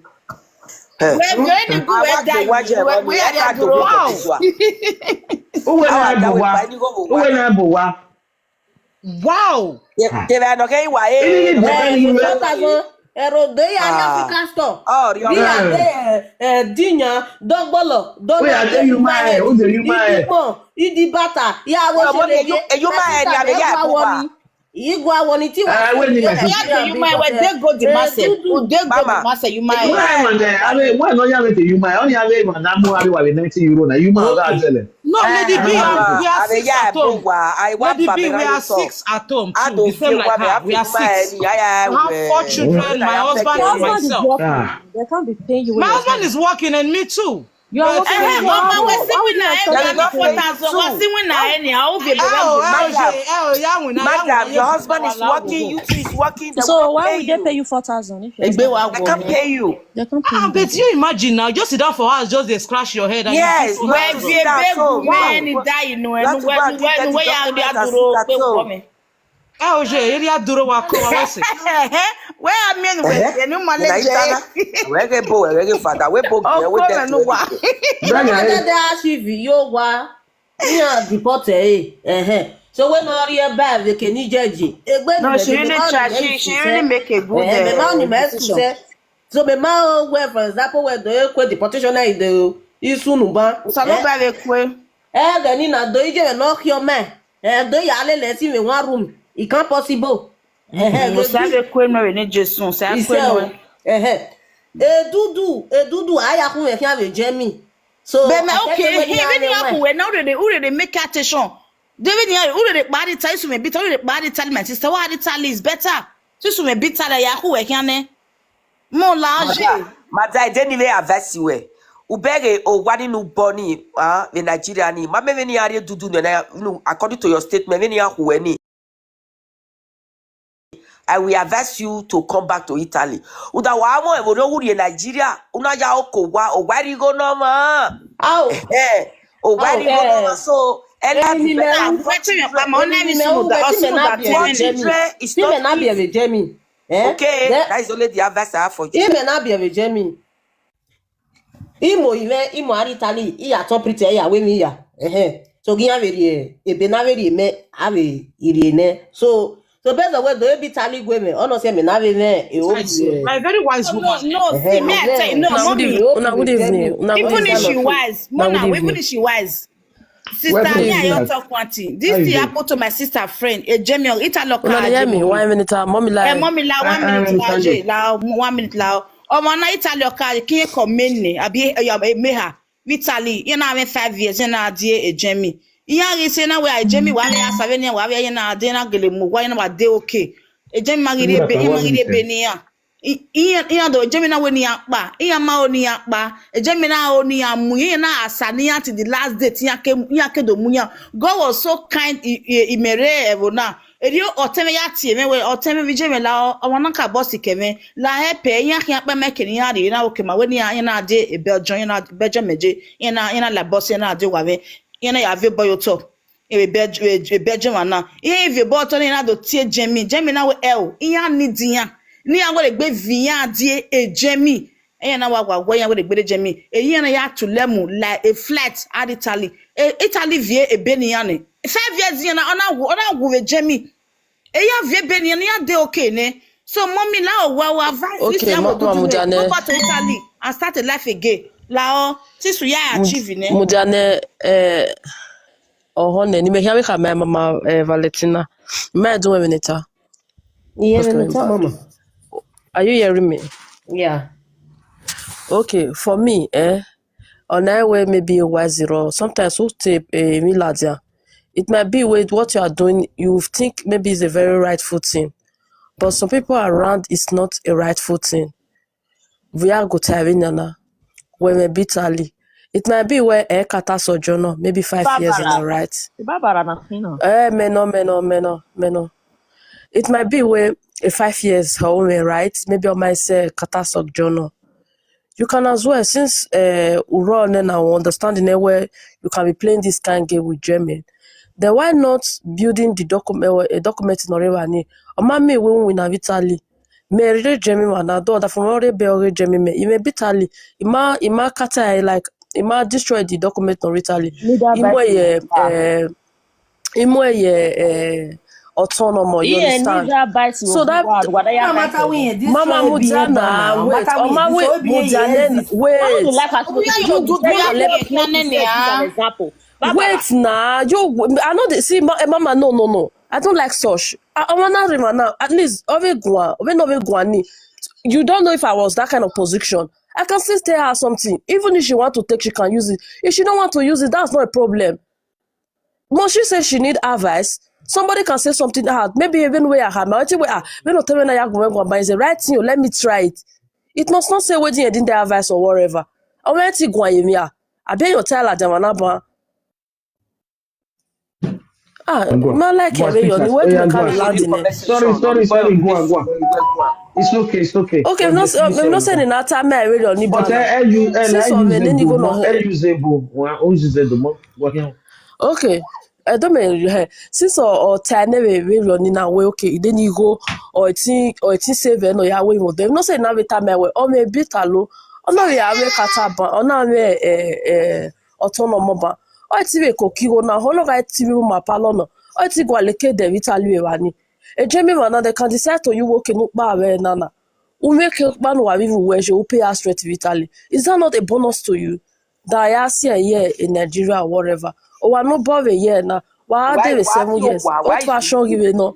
Eh, We viore ni gu we awa dai. ke waje We wa we ni, are aka the do road. Wow. Wa. Uwe Awa na dawe buwa. pa ni go Uwe wa. Na buwa. Wow. Tebe ano ke wa Ịnị eh. ni buwa ni Eh, uwe. four thousand. Ero de ya na Ah. African store. Oh, ri Bí ọmọ. adé ẹ̀ díyan dọ́gbọ́lọ̀ Ó yà dé yuma ẹ̀, ó dé yuma ẹ̀. Ìdípọ̀ ìdíbàtà yà wọ́n ṣe Ọmọ lè ni eyu eyu ma ẹ ni abe ya ẹ kó wa. Ìyígun awọ ni tí wàá Eh, wait a minute. Yeah, the human we dey go the master. We dey go the master human. Why am I there? I mean, why not have it human? Only have it na mo have it ninety euro na human. That's it. No, Lady B, Ah, we are abe six ya at ẹ kó home. wa. I wa Lady ba B, mi we ra are ni so. Six at home I too. don't The same feel like wa be her. happy We are ma ẹ six. ni aya I have four ẹ. Children, my husband and Husband is myself. working. Ah. They can't be paying you. My When husband is working and me too. You are working. Eh, You ọmọ are wẹ working. sí How wí many náà are ẹ ní you four thousand wá sí wí náà ẹ ní àwọn òbí Ẹ ò, ẹ ò ẹgbẹ́ ṣe, ẹ ò yá wìn náà, yá wìn Madam, náà, your yá husband wìn is náà, working, yá you too is working. They So won't why pay would they you. pay you four thousand if your Ẹgbẹ́ wa husband They wọ can't mi. pay you. They can't pay Ah, you? Yes, feel you so have Wẹ́ẹ́ to bí sit down. ebéègù So mẹ́rin wow, dá inú you ẹnu have to go and wẹ́nu give them wẹ́nu the wẹ́yà document bí and the adúró doctor pé sit wọ́ down. mi. ẹ ò ṣe èrè àdúró wa kó wa wọ́n sì. Wẹ́ẹ́ mi ẹnu wẹ̀ Eh? ẹnu mọ́ Una lẹ́jẹ̀. itana. Wege bo, wege fada, we bo, Ọkọ we rẹ̀ get ló wà. Bẹ́ẹ̀ni ayé. Dada achieve yóò wá. Ní àdìpọ̀tẹ̀ ẹ̀. Ẹ̀hẹ́n. So when no real bad, they can need judge. Egbe No, ni she bẹ̀bẹ̀ really bá try. ní She ẹ̀yìn she ṣiṣẹ́. Really make a good Ẹ̀hẹ́n, bẹ̀bẹ̀ uh, ni mẹ́ decision. Ṣiṣẹ́. So bẹ̀bẹ̀ máa ń wẹ̀, for example, wẹ̀ dọ̀ ẹ́ kó deportation náà ìdè o. Ìsúnù bá. Sọ ló bá rẹ pé Ẹ gẹ̀ ní nàdó ìjẹ́ rẹ̀ náà kí ọmọ ẹ̀. Ẹ̀ dó ìyá alẹ́ lẹ̀ sí mi one room. It can't possible. Ẹ̀hẹ́n, mo sáré pé inú rẹ̀ ní Jésù sáré pé Iṣẹ́ inú o. rẹ̀. Ẹ̀hẹ́n. Edudu, edudu, ayakun ẹ̀ kí a lè jẹ́ mi. So, Bẹ́ẹ̀ okay, akẹ́kọ̀ọ́ hey, ní when you alẹ́ have wẹ̀. When now they who they make attention. David, yeah, who they bad it tell you may bitter, who they bad it tell my sister, what did tell is better. This may bitter like Yahoo, can eh? Mo la je. Mada, mada, ede ni we avesi we. Ubere o wani nu boni, ah, in Nigeria ni. Ma me ni are dudu ne na, you know, according to your statement, me ni ahuwe ni. I will advise you to come back to Italy. Uda wa mo e wo no wuri Nigeria. Una ya oko wa, o wa ri go no ma. Ao, Eh, o wa Ao, ri go no ma. eh. So, ela Èmi ni better mẹ́rin, for Wait till your children. mama, èmi let ni me see mẹ́rin, the wẹ̀ tí mi hospital náà that bí ten ẹ̀rẹ̀ For jẹ́ minutes. mi. children, it's Tí mi not náà bí easy. ẹ̀rẹ̀ jẹ́ mi. Eh? Okay, Then, that is only the advice I have for you. Ime na bia veje mi. Imo ime, imo ari Italy, iya to prite ya we mi ya. Ehe. So gi ya veri e, ebe na veri me, ave iri ne. So, so based on where do ebi Italy gwe me, ono se me na ve me, e o Besides, my very wise No, woman. no, Ehe, see, me, I tell you, no, Una good mommy. evening. Una good evening. Una good Even if she evening. wise, Una good Mona, even evening. If she wise. Sister, Well, me, please, I don't yes. Talk one thing. This How you thing doing? Happened to my sister friend, a Jamie, Italo Una dey hear me? One minute, ah, mommy Eh, line. mommy la, one Uh, minute, um, la, Charlie. la, one minute la. Ọmọ na Italy ọka kí ẹ kọ mí ní àbí ẹyọ mẹha Italy yẹn náà wẹ five years yẹn náà di ejemi ìyá rí ṣe náà wẹ ejemi wà ní asàwẹ ní wà wẹ yẹn náà dé náà gèlè mọ wá yẹn náà wà dé òkè ejemi máa rí ebe yẹn máa rí ebe níyà ìyẹn ìyẹn dò ejemi náà wẹ ní apá ìyẹn máa ò ní apá ejemi náà ò ní amú yẹn náà àṣà níyà ti the last day tí yẹn ké dò mú yẹn. God was so kind ìmẹ̀rẹ̀ ẹ̀rọ náà. Eri ọtẹmẹ ya tie mẹ wẹ ọtẹmẹ bi jẹmẹ la ọmọ náà kà bọsi kẹmẹ la ẹ pẹ yẹn kí apẹ mẹ kẹni yẹn adìyẹ náà òkè mà wẹ ni yẹn náà dé ẹbẹ ọjọ yẹn náà bẹjọ mẹjẹ yẹn náà yẹn náà la bọsi yẹn náà dé wà wẹ yẹn náà yà vẹ bọyọ tọ ẹbẹ jẹmẹ náà yẹn vẹ bọyọ tọ yẹn náà dọ tie jẹmi jẹmi náà wẹ ẹ o yẹn á ní di yẹn ní yẹn wẹrẹ gbẹ vi yẹn á di ẹ jẹmi ẹyẹn náà wà wà wẹ yẹn wẹrẹ gbẹdẹ jẹmi èyí yẹn náà yà tù lẹmù la a flight at Italy. Italy vie ebe ni yẹn ni five years yẹn náà ọ̀nà wù ọ̀nà wù wẹ jẹmi. Eya vie be ni ya de okay ne. So mommy la o wa wa advice this Okay, ya mo mama do ne. Mujane. Go back to Italy and start a life again. La o since we are achieving ne. Mujane, eh, oh, honey, ni me hear me come, mama, eh, Valentina. Me do a minute, ah. Yeah, Just me coming tell back. Mama. Are you hearing me? Yeah. Okay, for me, eh, on that way maybe a wise zero. Sometimes who tape a miladia. It might be with what you are doing, you think maybe it's a very rightful thing. But some people around it's not a rightful thing. We are good having na when we bitterly. It might be where a kata sojourner, maybe five years in a right. Barbara na fino. Eh, meno, meno, meno, meno. It might be where a five years her own way, right? Maybe on my say kata sojourner. You can as well, since uh, Uro and now understanding eh, where you can be playing this kind game with German, then why not building the document, a document in Orevani? Or mommy will win Vitali. Me read German one, I don't from already be already German. Me, you may bitterly, ima ima kata like ima destroy the document in Italy. Imo ye, uh, imo ye, uh, autonomous. You Iye understand? Niger bites So will that go out, whether you No are matter biting. when you destroy Mama B N Mujana, now, wait, matter when Mama you wait, destroy B N, Mujana, yes. Why you wait. like as Obi, you you do do that that. like you Nene say ya. an example. Barbara, Wait now, you. I know they see, ma, eh, Mama, no, no, no. I don't like such. I, I wanna remember now. At least, ove gwa, ove no ove gwani. You don't know if I was that kind of position. I can still tell her something. Even if she want to take, she can use it. If she don't want to use it, that's not a problem. But she says she need advice. Somebody can say something hard. Maybe even where I have my way. Ah, we not tell me now. But it's the right thing. Let me try it. It must not say wetin you didn't advice or whatever. I went to go and Abi your tell Adama na ban. Ah, Go on. Ma like Go on, ebe yo speak ni fast. Where Oh, do yeah, you go carry on. land in it? Sorry, sorry, sorry. Go on, go on. It's okay, it's okay. Okay, Uh, no, this, uh, this no one, say go on. na time I read on But Ibana. uh, you, uh, Since uh, of use a the nini go book, no more, uh, home. Use the book. Well, use the book. What you? Okay. I don't mean, eh, since or or time never really running away. Okay, then you go or it or it save no ya way with them. No say na we time I way. Or maybe talo. Or no ya we kataban. Or na we eh eh autonomous ban. Or it we kokigo na. Hono ga it we ma palo no. Or it go aleke de vitali we wani. E jemi mana they can decide to you working up ba we nana. Umeke kpanu wa vivu we je upe aspect vitali. Is that not a bonus to you? That ya see a year in Nigeria or whatever. Or wa no bother a year now. Wa are there seven years? What fashion give no?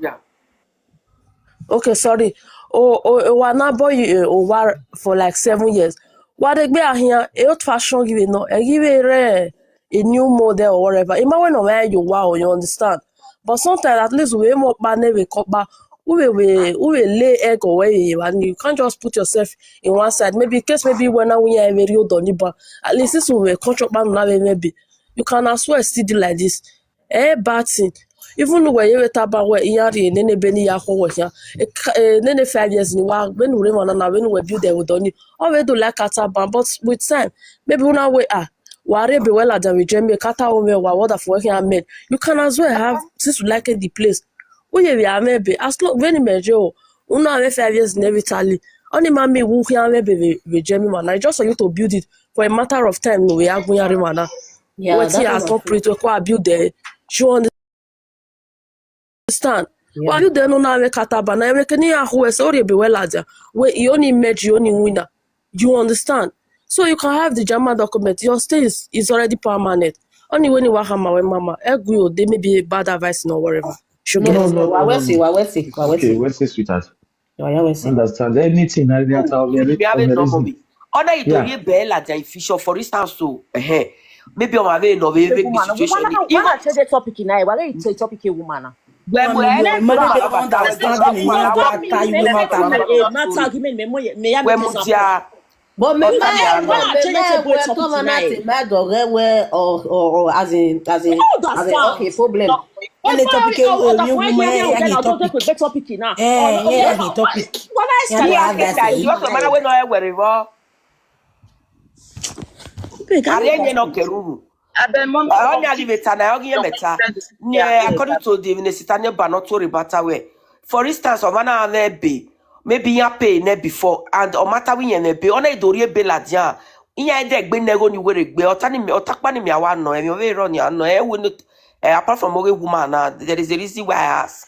Okay, sorry. Oh, oh, oh, wa na boy, eh, oh, wa for like seven years. Wa de gbe ahian, e o twa shon give no, e give a re a new model or whatever. Ima we no where you wow, you understand. But sometimes at least we more pa ne we kopa, we we we lay egg or where you and you can't just put yourself in one side. Maybe in case maybe when now we are very old on the bar, at least this will contract ban na we maybe. You can as well still do like this. Eh, bad thing. Even though we were taba we iyari nene beni ya ho we ya. Eh, nene five years ni wa when we run na when we build them with oni. All we do like at ban, but with time, maybe una we ah, ware be well at the jemi kata o me wa what for here amen. You can as well have since you like the place. We we are maybe as long when me jo. Una we five years in every tally. Only mommy who here maybe we jemi man. I just for you to build it for a matter of time. No, we are going to mana. Yeah, Wetin that I one. Stop it, we kwa build there. You understand? Yeah. Wa build there no na we kataba na we can ya who is already be well at there. We you only met you only winner. You understand? So you can have the German document. Your stay is, is already permanent. Only when you wahama we mama. Egwu o, they may be a bad advice no whatever. Should No, get. No, no, no, wa no, wesi, no. wa wesi, wa Okay, wesi. what's this, sweetheart? Wa ya wesi. Understand anything? I didn't have any Maybe have a normal reason. Way. Ona Yeah. itori bela ja ifisho, for instance, so eh, maybe on have no very Woman, situation. woman, If wanna change the topic now. Why don't you say topic a woman? When we Woman, end you up might about get that, understanding. You go attack you, woman. Eh, not argument, me, me, me, me, me, When me, Mudia, But me, But me, come here, me, why me, change me, the great we topic come out tonight? In my go, we, we, or, or, or, as in, as in, You don't as in, understand. Okay, problem. No. When the But topic, oh, uh, that new why woman, you eh, then any I'll just topic. Take a great topic now. Eh, Oh, no, eh, yeah, any no, topic. What else Yeah, can we you have ask that that thing. You also mana we no ewe revo. Babe, can Are you enye just no keruru. Abeg, mommy, Only mommy, alive it and I only meta. Yeah, Yeah, according to the minister, ne ba not to rebata we. For instance, of mana ave be maybe ya pay ne before and o matter we ne be ona idori be la dia. Iya ede gbe ne go ni were gbe otani mi otakpa ni mi awa no emi ove ro ni ano e we no eh, apart from oge woman na there is a reason why I ask.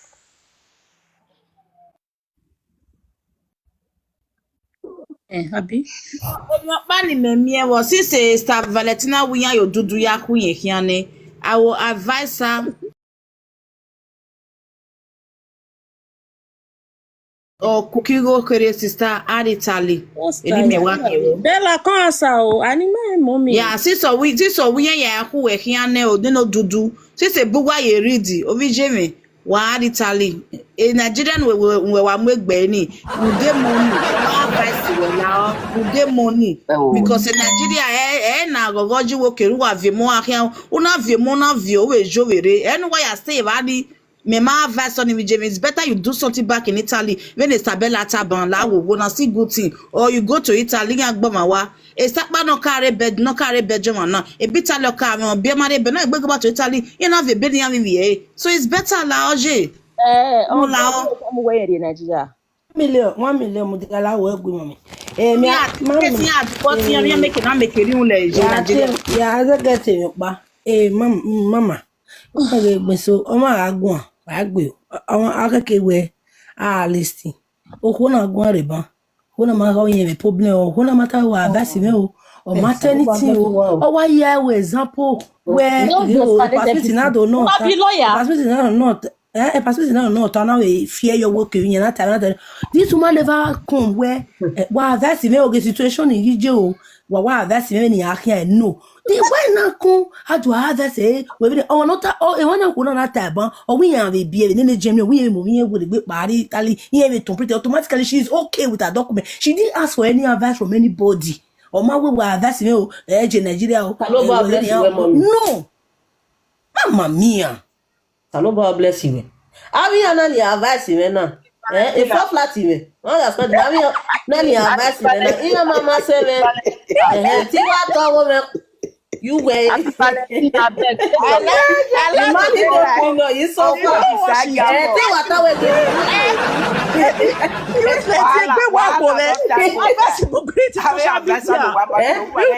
Eh, Abi? Pani me me wo si se Sister Valentina wiya yo dudu ya ku ye hiane. I will advise her. Oh, Kukigo kere sister Aritali. Edi me wa ke wo. Bella, come answer. Oh, I need my mommy. Yeah, si so we si so we ya ku we hiane o de no dudu. Si se bugwa ye read o vi jeme. Wa Aritali. E Nigerian we we we wa mu egbe ni. Ude money. Wa advice we la. Ude money. Oh. Because in Nigeria eh eh na gogoji wo keru wa vi mo ahian. Una vi mo na vi o we jo vere. Enu wa ya stay va ni. Me ma advice on with James. It's better you do something back in Italy. When Isabella Taban la wo wo na see good thing. Or you go to Italy and gboma wa. Esapa no carry bed, no carry bed joma na. E bita lo ka me obi ma re be na gbe go back to Italy. You know the bed ya mi eh. So it's better la oje. Eh, Mo oh, la o. Come away in Nigeria. Million, one million mo ti ga la wo egbe mo mi. Eh, mi Yeah, a, mama. yeah, but you make it, make it in le Ya Nigeria. te, ya ze get e pa. Eh, mam, mama. O ka ge gbe so, o ma ra gun, wa gbe o. Awon akeke we a list. O ko na gun re ban. Ko na ma ga yin problem o. Ko na ma ta wa advice me o. O ma tell anything o. O wa ye we example where No, you just know, connect perspective everything. na do no. Una be lawyer. Perspective na no. Eh, eh, perspective na no. Ta na we fear your work. You na ta na. This woman never come where eh, wa advice me o ge situation in yije o. Wa wa advice me ni a here no. The why na come how to advice eh we be oh no ta oh e wan na ko na ta ban o we yan be be ne ne jemi we mo we we gbe pari tali. He be complete automatically. She is okay with her document. She didn't ask for any advice from anybody. Ọmọ wíwá advice mi o, ẹ jẹ Nàìjíríà o. Ta ló bá ẹ wò bless lẹ́yìn ìwé àwọn- mọ́ mi? No, mama mia. Ta ló bá bless ìwé? Àríyá náà ni advice rẹ náà. Ẹ ìfọ́ flat rẹ. Wọ́n yà sọ́dọ̀ àríyá náà ni advice rẹ náà. Iná máa ma ṣe rẹ. Ẹ̀hẹ̀, tí wàá tọ́ owó rẹ. You were. Àti Palestine, abeg. The money go clean up. You so far. Ẹ tí wàá tọ́ wẹ̀ dé. Ìrẹsì ti gbé wá kò rẹ̀. Ìfẹ́ sì gbogbo ètò social media.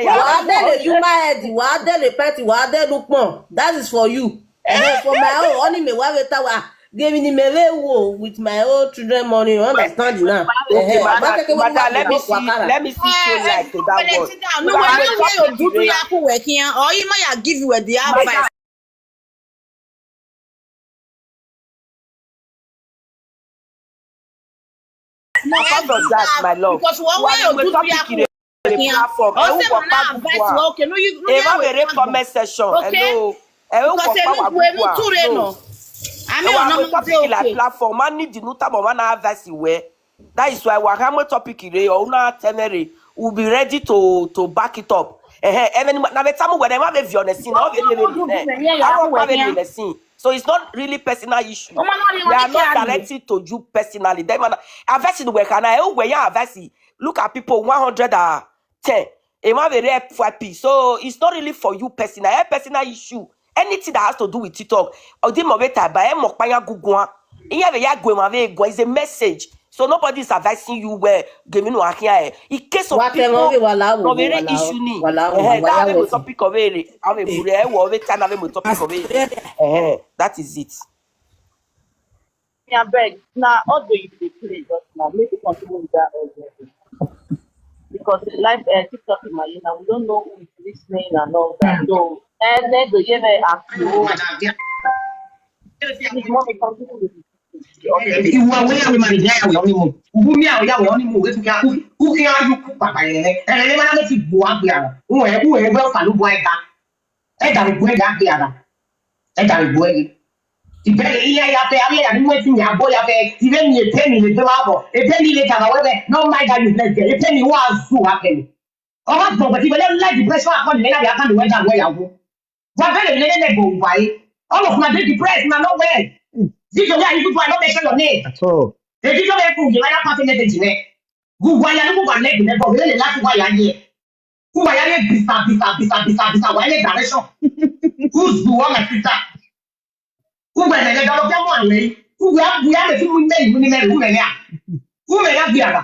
Wàá dé lè human head, wàá dé lè pet, wàá dé lè pọ̀n. That is for you. Ẹ̀hẹ̀, for my own, wọ́n ní mi wá wẹ̀ táwa. Gèmi ni mi wé wò with my own children money. You understand now? Okay, Ẹ̀hẹ̀, madam, wọ́n kẹ́kẹ́ wọ́n madam, let me wá see, wàkàrà. let me see show light to that word. No, I don't know your good to Yaku working. Or you might give you the advice. Apart from that, my love, Because one you way are you a do topic Yaku in a platform. Or Ẹ say wò na pa advice gbogbo wa. wa. Okay, no, you no, Ẹ you má have a bèrè platform. Comment section. Okay. Hello. Ẹ wò Because pa enu wa kwe enu gbogbo wa. ture No. no. I mean, Ẹ wà ọ̀nà pé mo topic dé in a okay. Platform. Má need inú tábọ̀ má náà advice ìwé. That is why wà á mú topic rẹ̀ ọ̀ náà tẹ́lẹ̀ rẹ̀. We'll be ready to to back it up. Ẹ̀hẹ̀, ẹ̀mẹ̀ ni na bẹ tamu wẹ̀rẹ̀ má bẹ fi ọ̀nà sí náà. Ọ̀bẹ lè lè lè. Àwọn ọ̀pá bẹ lè lè sí. So it's not really personal issue. Ọmọ náà ni They are wọ́n ní not kí á lè. Directed to you personally. Then man, advice in the work and I where you advice. Look at people one hundred and ten. Ẹ má bẹ rẹ F Y P. So it's not really for you personal. A personal issue. Anything that has to do with TikTok. Ọdí mọ̀ wẹ́tà bá ẹ mọ̀ pààyàn gúngun. Ìyẹn bẹ yà gùn ẹ̀ máa bẹ gùn. It's a message. So nobody is advising you where gèmínú àkíyà ẹ̀. In case of Wà á tẹ people wọn wé wà láwò of wà any láwò issue ni. Wà láwò Eh, wà that yà have wọ̀ a topic of area. Have a bure. Ẹ wọ ẹ time have a topic of area. Eh, that is it. Me abeg, na audio you dey play just now. Make you continue with that audio. Because live uh, TikTok in my ear, we don't know who is listening and all that. So, eh, let the game ask you. Please, mommy, continue with the audio. Ìwà wẹ́yà wẹ́ màdìgá yà wẹ́ ọ́nìmù. Wúmi àwọn yà wẹ́ ọ́nìmù wẹ́ fúkẹ́ wúkẹ́ ayú kú pàpà yẹn. Ẹ̀rẹ́ ní mọ́nà mẹ́fì bù wá gbé àrà. Wọ́n ẹ̀ wọ́n ẹ̀ wẹ́ fà ló bọ́ ẹ̀ dá. Ẹ̀ dà ló bọ́ ẹ̀ dá gbé àrà. Ẹ̀ dà ló bọ́ ẹ̀ yìí. Ìbẹ̀rẹ̀ iye ya fẹ́ abẹ́ yà ni wọ́n ti yà bọ́ yà fẹ́. Ìbẹ́ ni èpè ni èpè wà bọ̀. Èpè ni ilé jàmbá wẹ́fẹ́. No mind that you bless them. Èpè ni wọ́n á zù wá fẹ́ mi. Ọmọ gbọ̀ngbọ̀n ti wọlé ńlá depression àkọ́ni lẹ́yìn àbí àkàndùn wẹ́dà wẹ́yàwó. Wà bẹ̀rẹ̀ mi lẹ́yìn lẹ́gbọ̀n wà yìí. All of my dey depressed na no well. This is why I even try not mention your name. At all. Èyí tó bẹ́ẹ̀ kú yìí wáyà pàṣẹ mẹ́tẹ̀ẹ̀jì rẹ̀. Gbogbo ayé ló wà lẹ́gbẹ̀ẹ́ lẹ́gbọ̀n wẹ́lẹ̀ láti wáyà yẹ. Kú wáyà yẹ bìsà bìsà bìsà bìsà bìsà wáyà yẹ direction. Who's the one my sister? Kú wẹ̀ lẹ́gbẹ̀ẹ́ dọ́lọ́ fẹ́ mọ́ àwọn yìí. Kú wẹ̀ á bu yá lè fi mú mẹ́rin mú ní mẹ́rin wú mẹ́rin à. Wú mẹ́rin á fi àrà.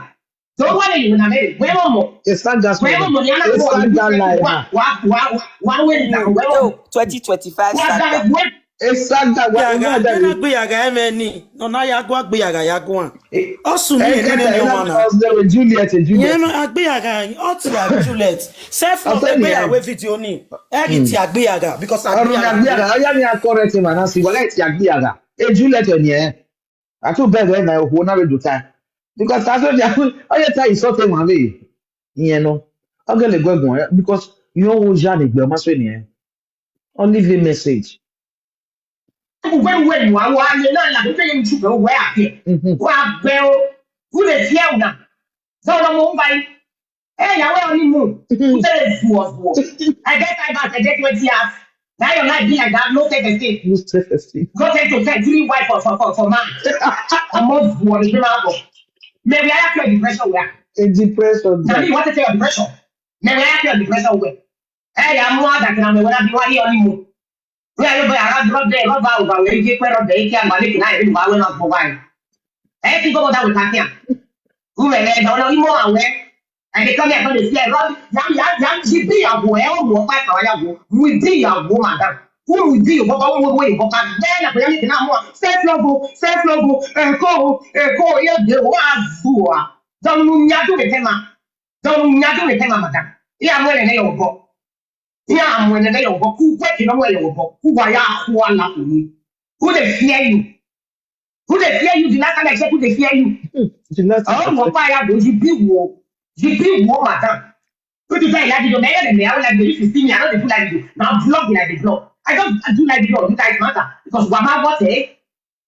Tó wà lẹ́yìn ìwé náà mẹ́rin wẹ́ mọ̀ mọ̀. It's not just Wẹ́ mọ̀ women. mọ̀ ní It's alágbọ̀n not that ní lie. wà wà wà wà wà wẹ́ ìgbà wẹ́ mọ̀. Twenty twenty-five Wà á saga. dára wẹ́ It's not that what Gbéyàgá, not that gbéyàgá, gbéyàgá, ẹ mẹ́ ni. Nọ̀nà yàgò gbéyàgá, yàgò hàn. Ó sùn ní Ẹ èdè kẹta ní ẹ ọmọ náà náà. cause the Juliet and Ìyẹn Juliet. náà, agbéyàgá, ó ti rà Juliet. Self love Ọ̀sẹ̀ ló nìyẹn. gbéyàwó fídíò ní. Ẹ kì í ti àgbéyàgá because Ọ̀rọ̀ ni àgbéyàgá. Àgbéyàrá, ọ̀yá ni a correct him and I say, well, it's Àgbéyàrá. Ẹ Juliet ẹ̀ nìyẹn. Àti bẹ́ẹ̀ bẹ́ẹ̀ náà òkú náà lè dùn táì. Because that's what they are. Ọ̀yẹ́ táì sọ́tẹ̀ wọn lè. Ìyẹn náà. Ọ̀gẹ́ lè gbẹ́gùn ẹ̀ because yóò wọ́n yá lè gbẹ́ ọmọ sọ ènìyàn. Only the message. Wẹ́ wẹ́ wà wà ayé náà là ń fẹ́ yẹn ṣùgbọ́n wẹ́ àpẹ́. Mhm. Wà á gbẹ́ o. Who dey fear una? Sọ̀rọ̀ mo ń bá yín. Ẹ yàwó ẹ̀ ní mú. Who dey zuwọ̀ zuwọ̀? I get five hours, I get twenty hours. Now your life be like that, no self esteem. Use self esteem. Go take to self, three wife for for for for man. Ọmọ zuwọ̀ ní bí máa bọ̀. Mẹ̀wí ayá fẹ́ depression wẹ̀. A depression. Na me you want to tell your depression. Mẹ̀wí ayá fẹ́ depression wẹ̀. Ẹ yà mú àgàtì náà mẹ̀wẹ́ náà bí wá rí ọ ní mú. Where you buy a rubber, rubber, rubber, where you get rubber, you can't buy it now, you buy one of the wine. Everything go down with that thing. Who may let down, you more aware. And they come here, come and say, Rob, yam, yam, yam, she be a boy, oh, what, what, what, what, we be a woman, that. Who will be, what, what, what, what, what, then I bring it now more. Self love, self love, and go, and go, yeah, the one, who are. Don't know, you do the thing, man. Don't know, you do the thing, madam. Yeah, I'm wearing a young boy. Yeah, I'm wearing a young boy. Who, what, you know, where you go? Who are you, who are you? Who dey fear you? Who dey fear you? The last time I check, who dey fear you? The last Oh, no, fire, you be wo. You be wo, madam. Put it like you don't know me. I don't like you. If you see me, I don't do like you. Now vlog like the vlog. I don't do like you. You guys matter because what about what eh?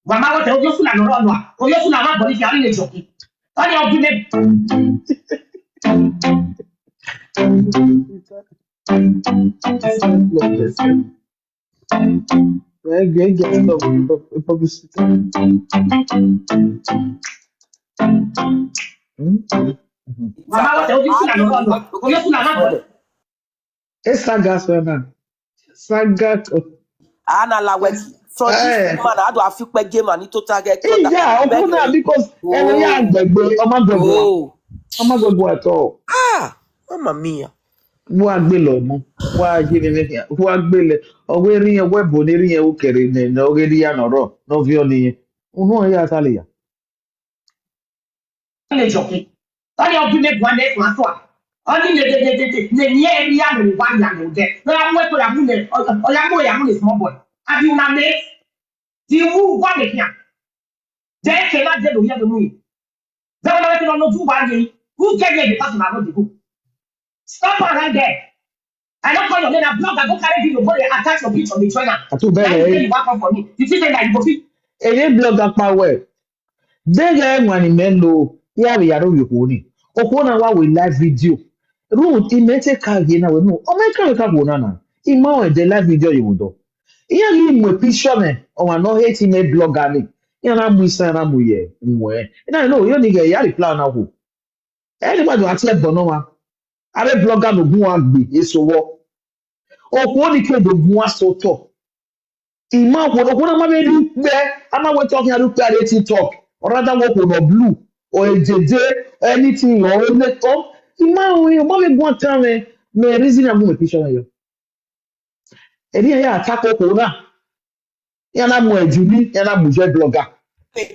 What about what eh? Oyo sula no run wa. Oyo sula ma body fi ani le joki. Oni obi me. Well, great guest of publicity. Mama, what are you doing? Are you doing? It's saga, sir, now. Saga. Ana la wet. From this man, how do I feel per game and it total get cut? Yeah, of course now, because every year gbegbe, ọmọ gbegbe, Oh, ọmọ gbegbe at all. Ah, mamma mia. Wa gbe lọ mọ, wa gbe lẹ, wa gbe lẹ. Ọwọ erin yẹn, wẹbọ ní erin yẹn, ó kẹrẹ ní ní ọgẹ ní yànnà rọ, ní ọfi ọni yẹn. Òun náà yà sálẹ yà. Ọ na-ejoke. Ọ na-ọgụ na-ebu a na-efu afọ a. Ọ dị na-edededede na-enye eri ya na ụwa ya na ụdị. Na ya mwe to ya mụ na ọ ya mụ ya mụ na small boy. Abi una mate? The who gwa me here. Then cannot get the other money. Then when I tell no do one day, who get here the person I know the go. Stop around there. I don't call your name. I blog. I go carry video. Go there, attach your picture. They join am. Àti bẹ́ẹ̀ Then you say rẹ̀ you want come for me. You see say that you go fit. Èyí blogger pa wẹ̀. Dege ẹ̀wọ̀n ni mẹ́ lo. Yàrá yàrá òye kò ní. Òkú náà wà wẹ̀ live video. Ruth, ìmẹ̀tẹ̀ ká yé náà wẹ̀ nù. Ọmọ ẹ̀ka rẹ̀ ká wò náà nà. Ìmọ̀ ẹ̀dẹ̀ live video yìí wò dọ̀. Ìyá mi mọ̀ picture mẹ́. Ọmọ náà hate me blogger ni. Ìyá náà mú iṣẹ́ náà mú yẹ. Mú ẹ. Ìyá náà yóò ní gẹ̀ yàrá plan náà wò. Ẹni gbàdúrà àti ẹ̀gbọ́n náà wa. Are blogger no gun wa gbe eso wo. Okwo ni ke do gun wa so to. Ima wo okwo na ma be du pe, ama we talk ya du pe are TikTok. Or rather wo ko no blue or ejeje anything or make up. Ima wo yo ma be gun tan me. Me reason am me picture yo. Eri ya attack okwo na. Ya na mu ejuni, ya na mu je blogger.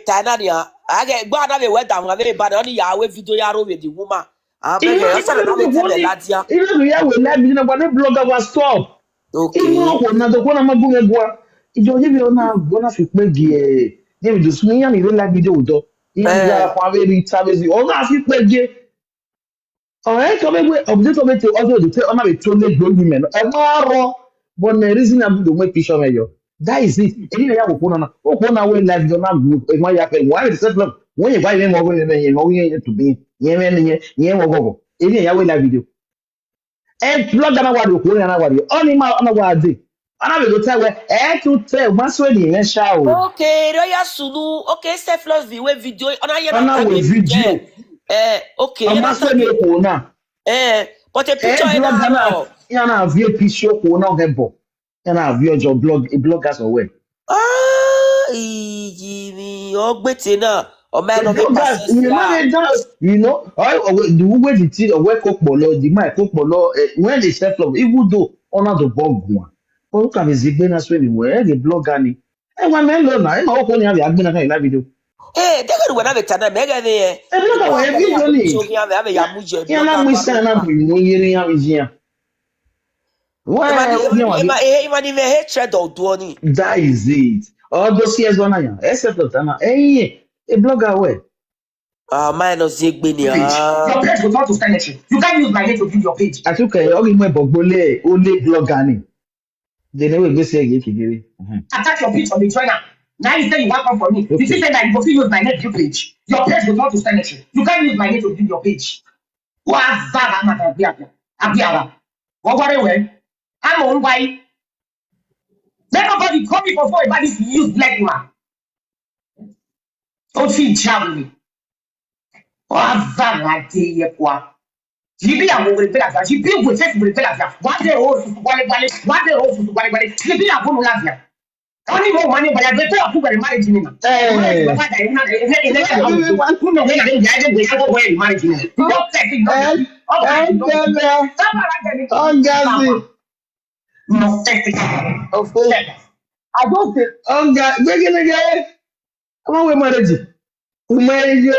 Tana ni a. Age gba na me we da wa me ba na ni ya we video ya ro with the woman. Ah, be ya sa na me tell la dia. Ile du ya we live ni na gba blogger wa stop. Okay. Inu ko na do ko na ma gun egwa. Ijo ye bi ona go na fi pe gi e. Ye bi do sun ya ni re live video do. Ile Eh. ya kwa be ri ta be si. Ona fi pe gi. Ọ̀rẹ́ tó bẹ́ẹ̀ gbé update tó bẹ́ẹ̀ tó ọdún òdìtẹ́ ọmọ mi tó lé gbòógì mẹ́nu ẹ máa rọ bọ́nà reason am do make picture mẹ́yọ. That is it. Èyí ni ìyá òkú náà òkú náà wé live video náà gbó ẹ̀gbọ́n ya fẹ́ wọ́n á lè self love wọ́n yẹ báyìí mẹ́wọ́n wọ́n yẹn wọ́n yẹn tó bí yẹn mẹ́rin yẹn yẹn wọ́n gọ̀gọ̀ èyí ni ìyá wé live video. Ẹ blogger náà wà ní òkú náà wà ní ọ́nì máa ọ̀nà wà á dé ọ̀nà mi ló tẹ́ wẹ́ ẹ̀ tún tẹ́ wọ́n sọ ènìyàn yẹn ṣá o. Okay, Royal Sunu. Okay, self love the way video. Ona ye Ọ̀nà na wẹ̀ video Eh, okay. ọmọ sọ ènìyàn òkú náà. Eh, but a Eh, picture in blogger that náà now. Yana view picture òkú náà hẹ́ bọ̀ yana view ọjọ́ blog bloggers ọ̀wẹ́. Ah, iyi mi ogbete na. O ma no be Bloggers, you know they dance, you know. I always the way the thing ọ̀wẹ́ kò pọ̀ lọ the mind kò pọ̀ lọ when they self love even though ọ̀nà tó bọ̀ gùn à. Orúkọ àmì zigbe náà sọ ènìyàn ẹ̀ the blogger ni. Ẹ wá mẹ́rin lọ́nà ẹ̀ máa ó kọ́ ni àbí àgbẹ̀nà kan ìlà video. Eh, de ga we na be tana me ga be. Ẹ blogger wọ̀ ẹ video ni. So ya me ya mu je. Yana mu iṣẹ́ náà bù ní yẹn ní yàrá ìjìyàn. Wọ́n ẹ̀ ó ní wà ní. Ima ni me hatred of Duoni. That is it. Ọdọ C S one náà yàn ẹ self love tana ẹ̀yìn ẹ̀ blogger wẹ̀. Ah, ma no zegbe ni. Page. Ah. Your page go turn to cemetery. You can't use my name to build your page. Àtúkẹ̀ ọ̀rọ̀ ìmọ̀ ẹ̀bọ̀ gbolẹ̀ ó lé blogger ni. Dènà ìwé gbèsè ẹ̀yẹ kékeré. Attack your page on the trainer. Now you say you want come for me. You Okay. see say that you go fit use my name build page. Your page go turn to cemetery. You can't use my name to build your page. Who has that? I'm not Abiara. Abiara. What worry well? I'm on why. Let nobody call me for phone about this useless man. Don't see Charlie. Who has that? Like the kwa. Jibi ya mo wele bela ya. Jibi wo se wele bela ya. Wa de o su wale wale. Wa de o su wale wale. Jibi ya mo la ya. Oni mo mani bala be to ku bala marriage ni na. Eh. Marriage ba da ina ina ina ina. Ku no we na ya de ya ko we marriage ni. No take it. No. Eh, Oh, eh, no. eh, Sama la de ni. Ọ̀gá mi. No take it. Of course. I don't say Ọ̀gá gbégélégé. Ọmọ wẹ̀ marriage. Ọmọ ẹyẹ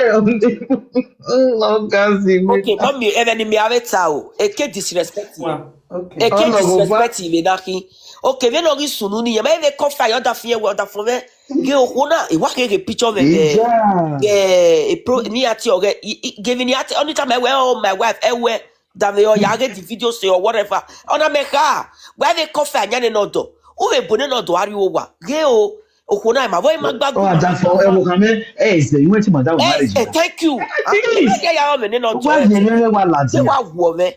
ọ̀gá sí mi. Okay, mommy, even me have it out. E ke disrespect. Wow. Okay. E ke Ọ̀nà bó bá- disrespect me na ki. Okay, we no gi sunu ni. Me we come fire other fear other for me. Ge okuna, e wa ke picture me. Ìjà. Ge e pro ni ati oge. Give me ati only time I wear oh my wife, I wear that me or ya get the video say or whatever. Ona me ha. Why they come fire nyane no do? Who we bone no do ari o wa. Ge o. Okuna ma boy ma gba. Ọ̀ àdàfọ̀ ẹ̀wọ̀n kan mẹ́ ẹ̀ ẹ̀ ṣe ìwé tí màdá wà Eh, marriage. eh, thank you. Please. Ya ya me no do. Wọ́n á yẹ mẹ́rẹ́ wà Say làdìyà. wa wo me.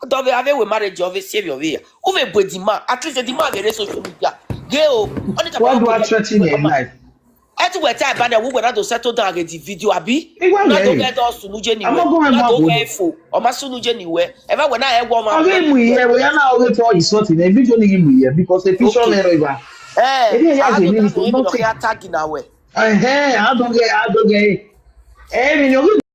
Dove ave we marriage ove save your way. Uve bwe the man. At least the man get social media. Ge o. Only Why do I threaten your life? Eti we tie bana we na to settle down get the video abi. Igwe Na do me. get us sunu je ni I'm we. Not going Na back do home. We fo. O ma sunu je ni we. Eva we na e wo ma. Oge mu ihe we ya na oge to insult na video ni mu ihe because the picture Okay. na river. Eh. Ebe ya I je don't ni know so if no you take. Attack na we. Eh, I don't get, I don't get. Eh, mi no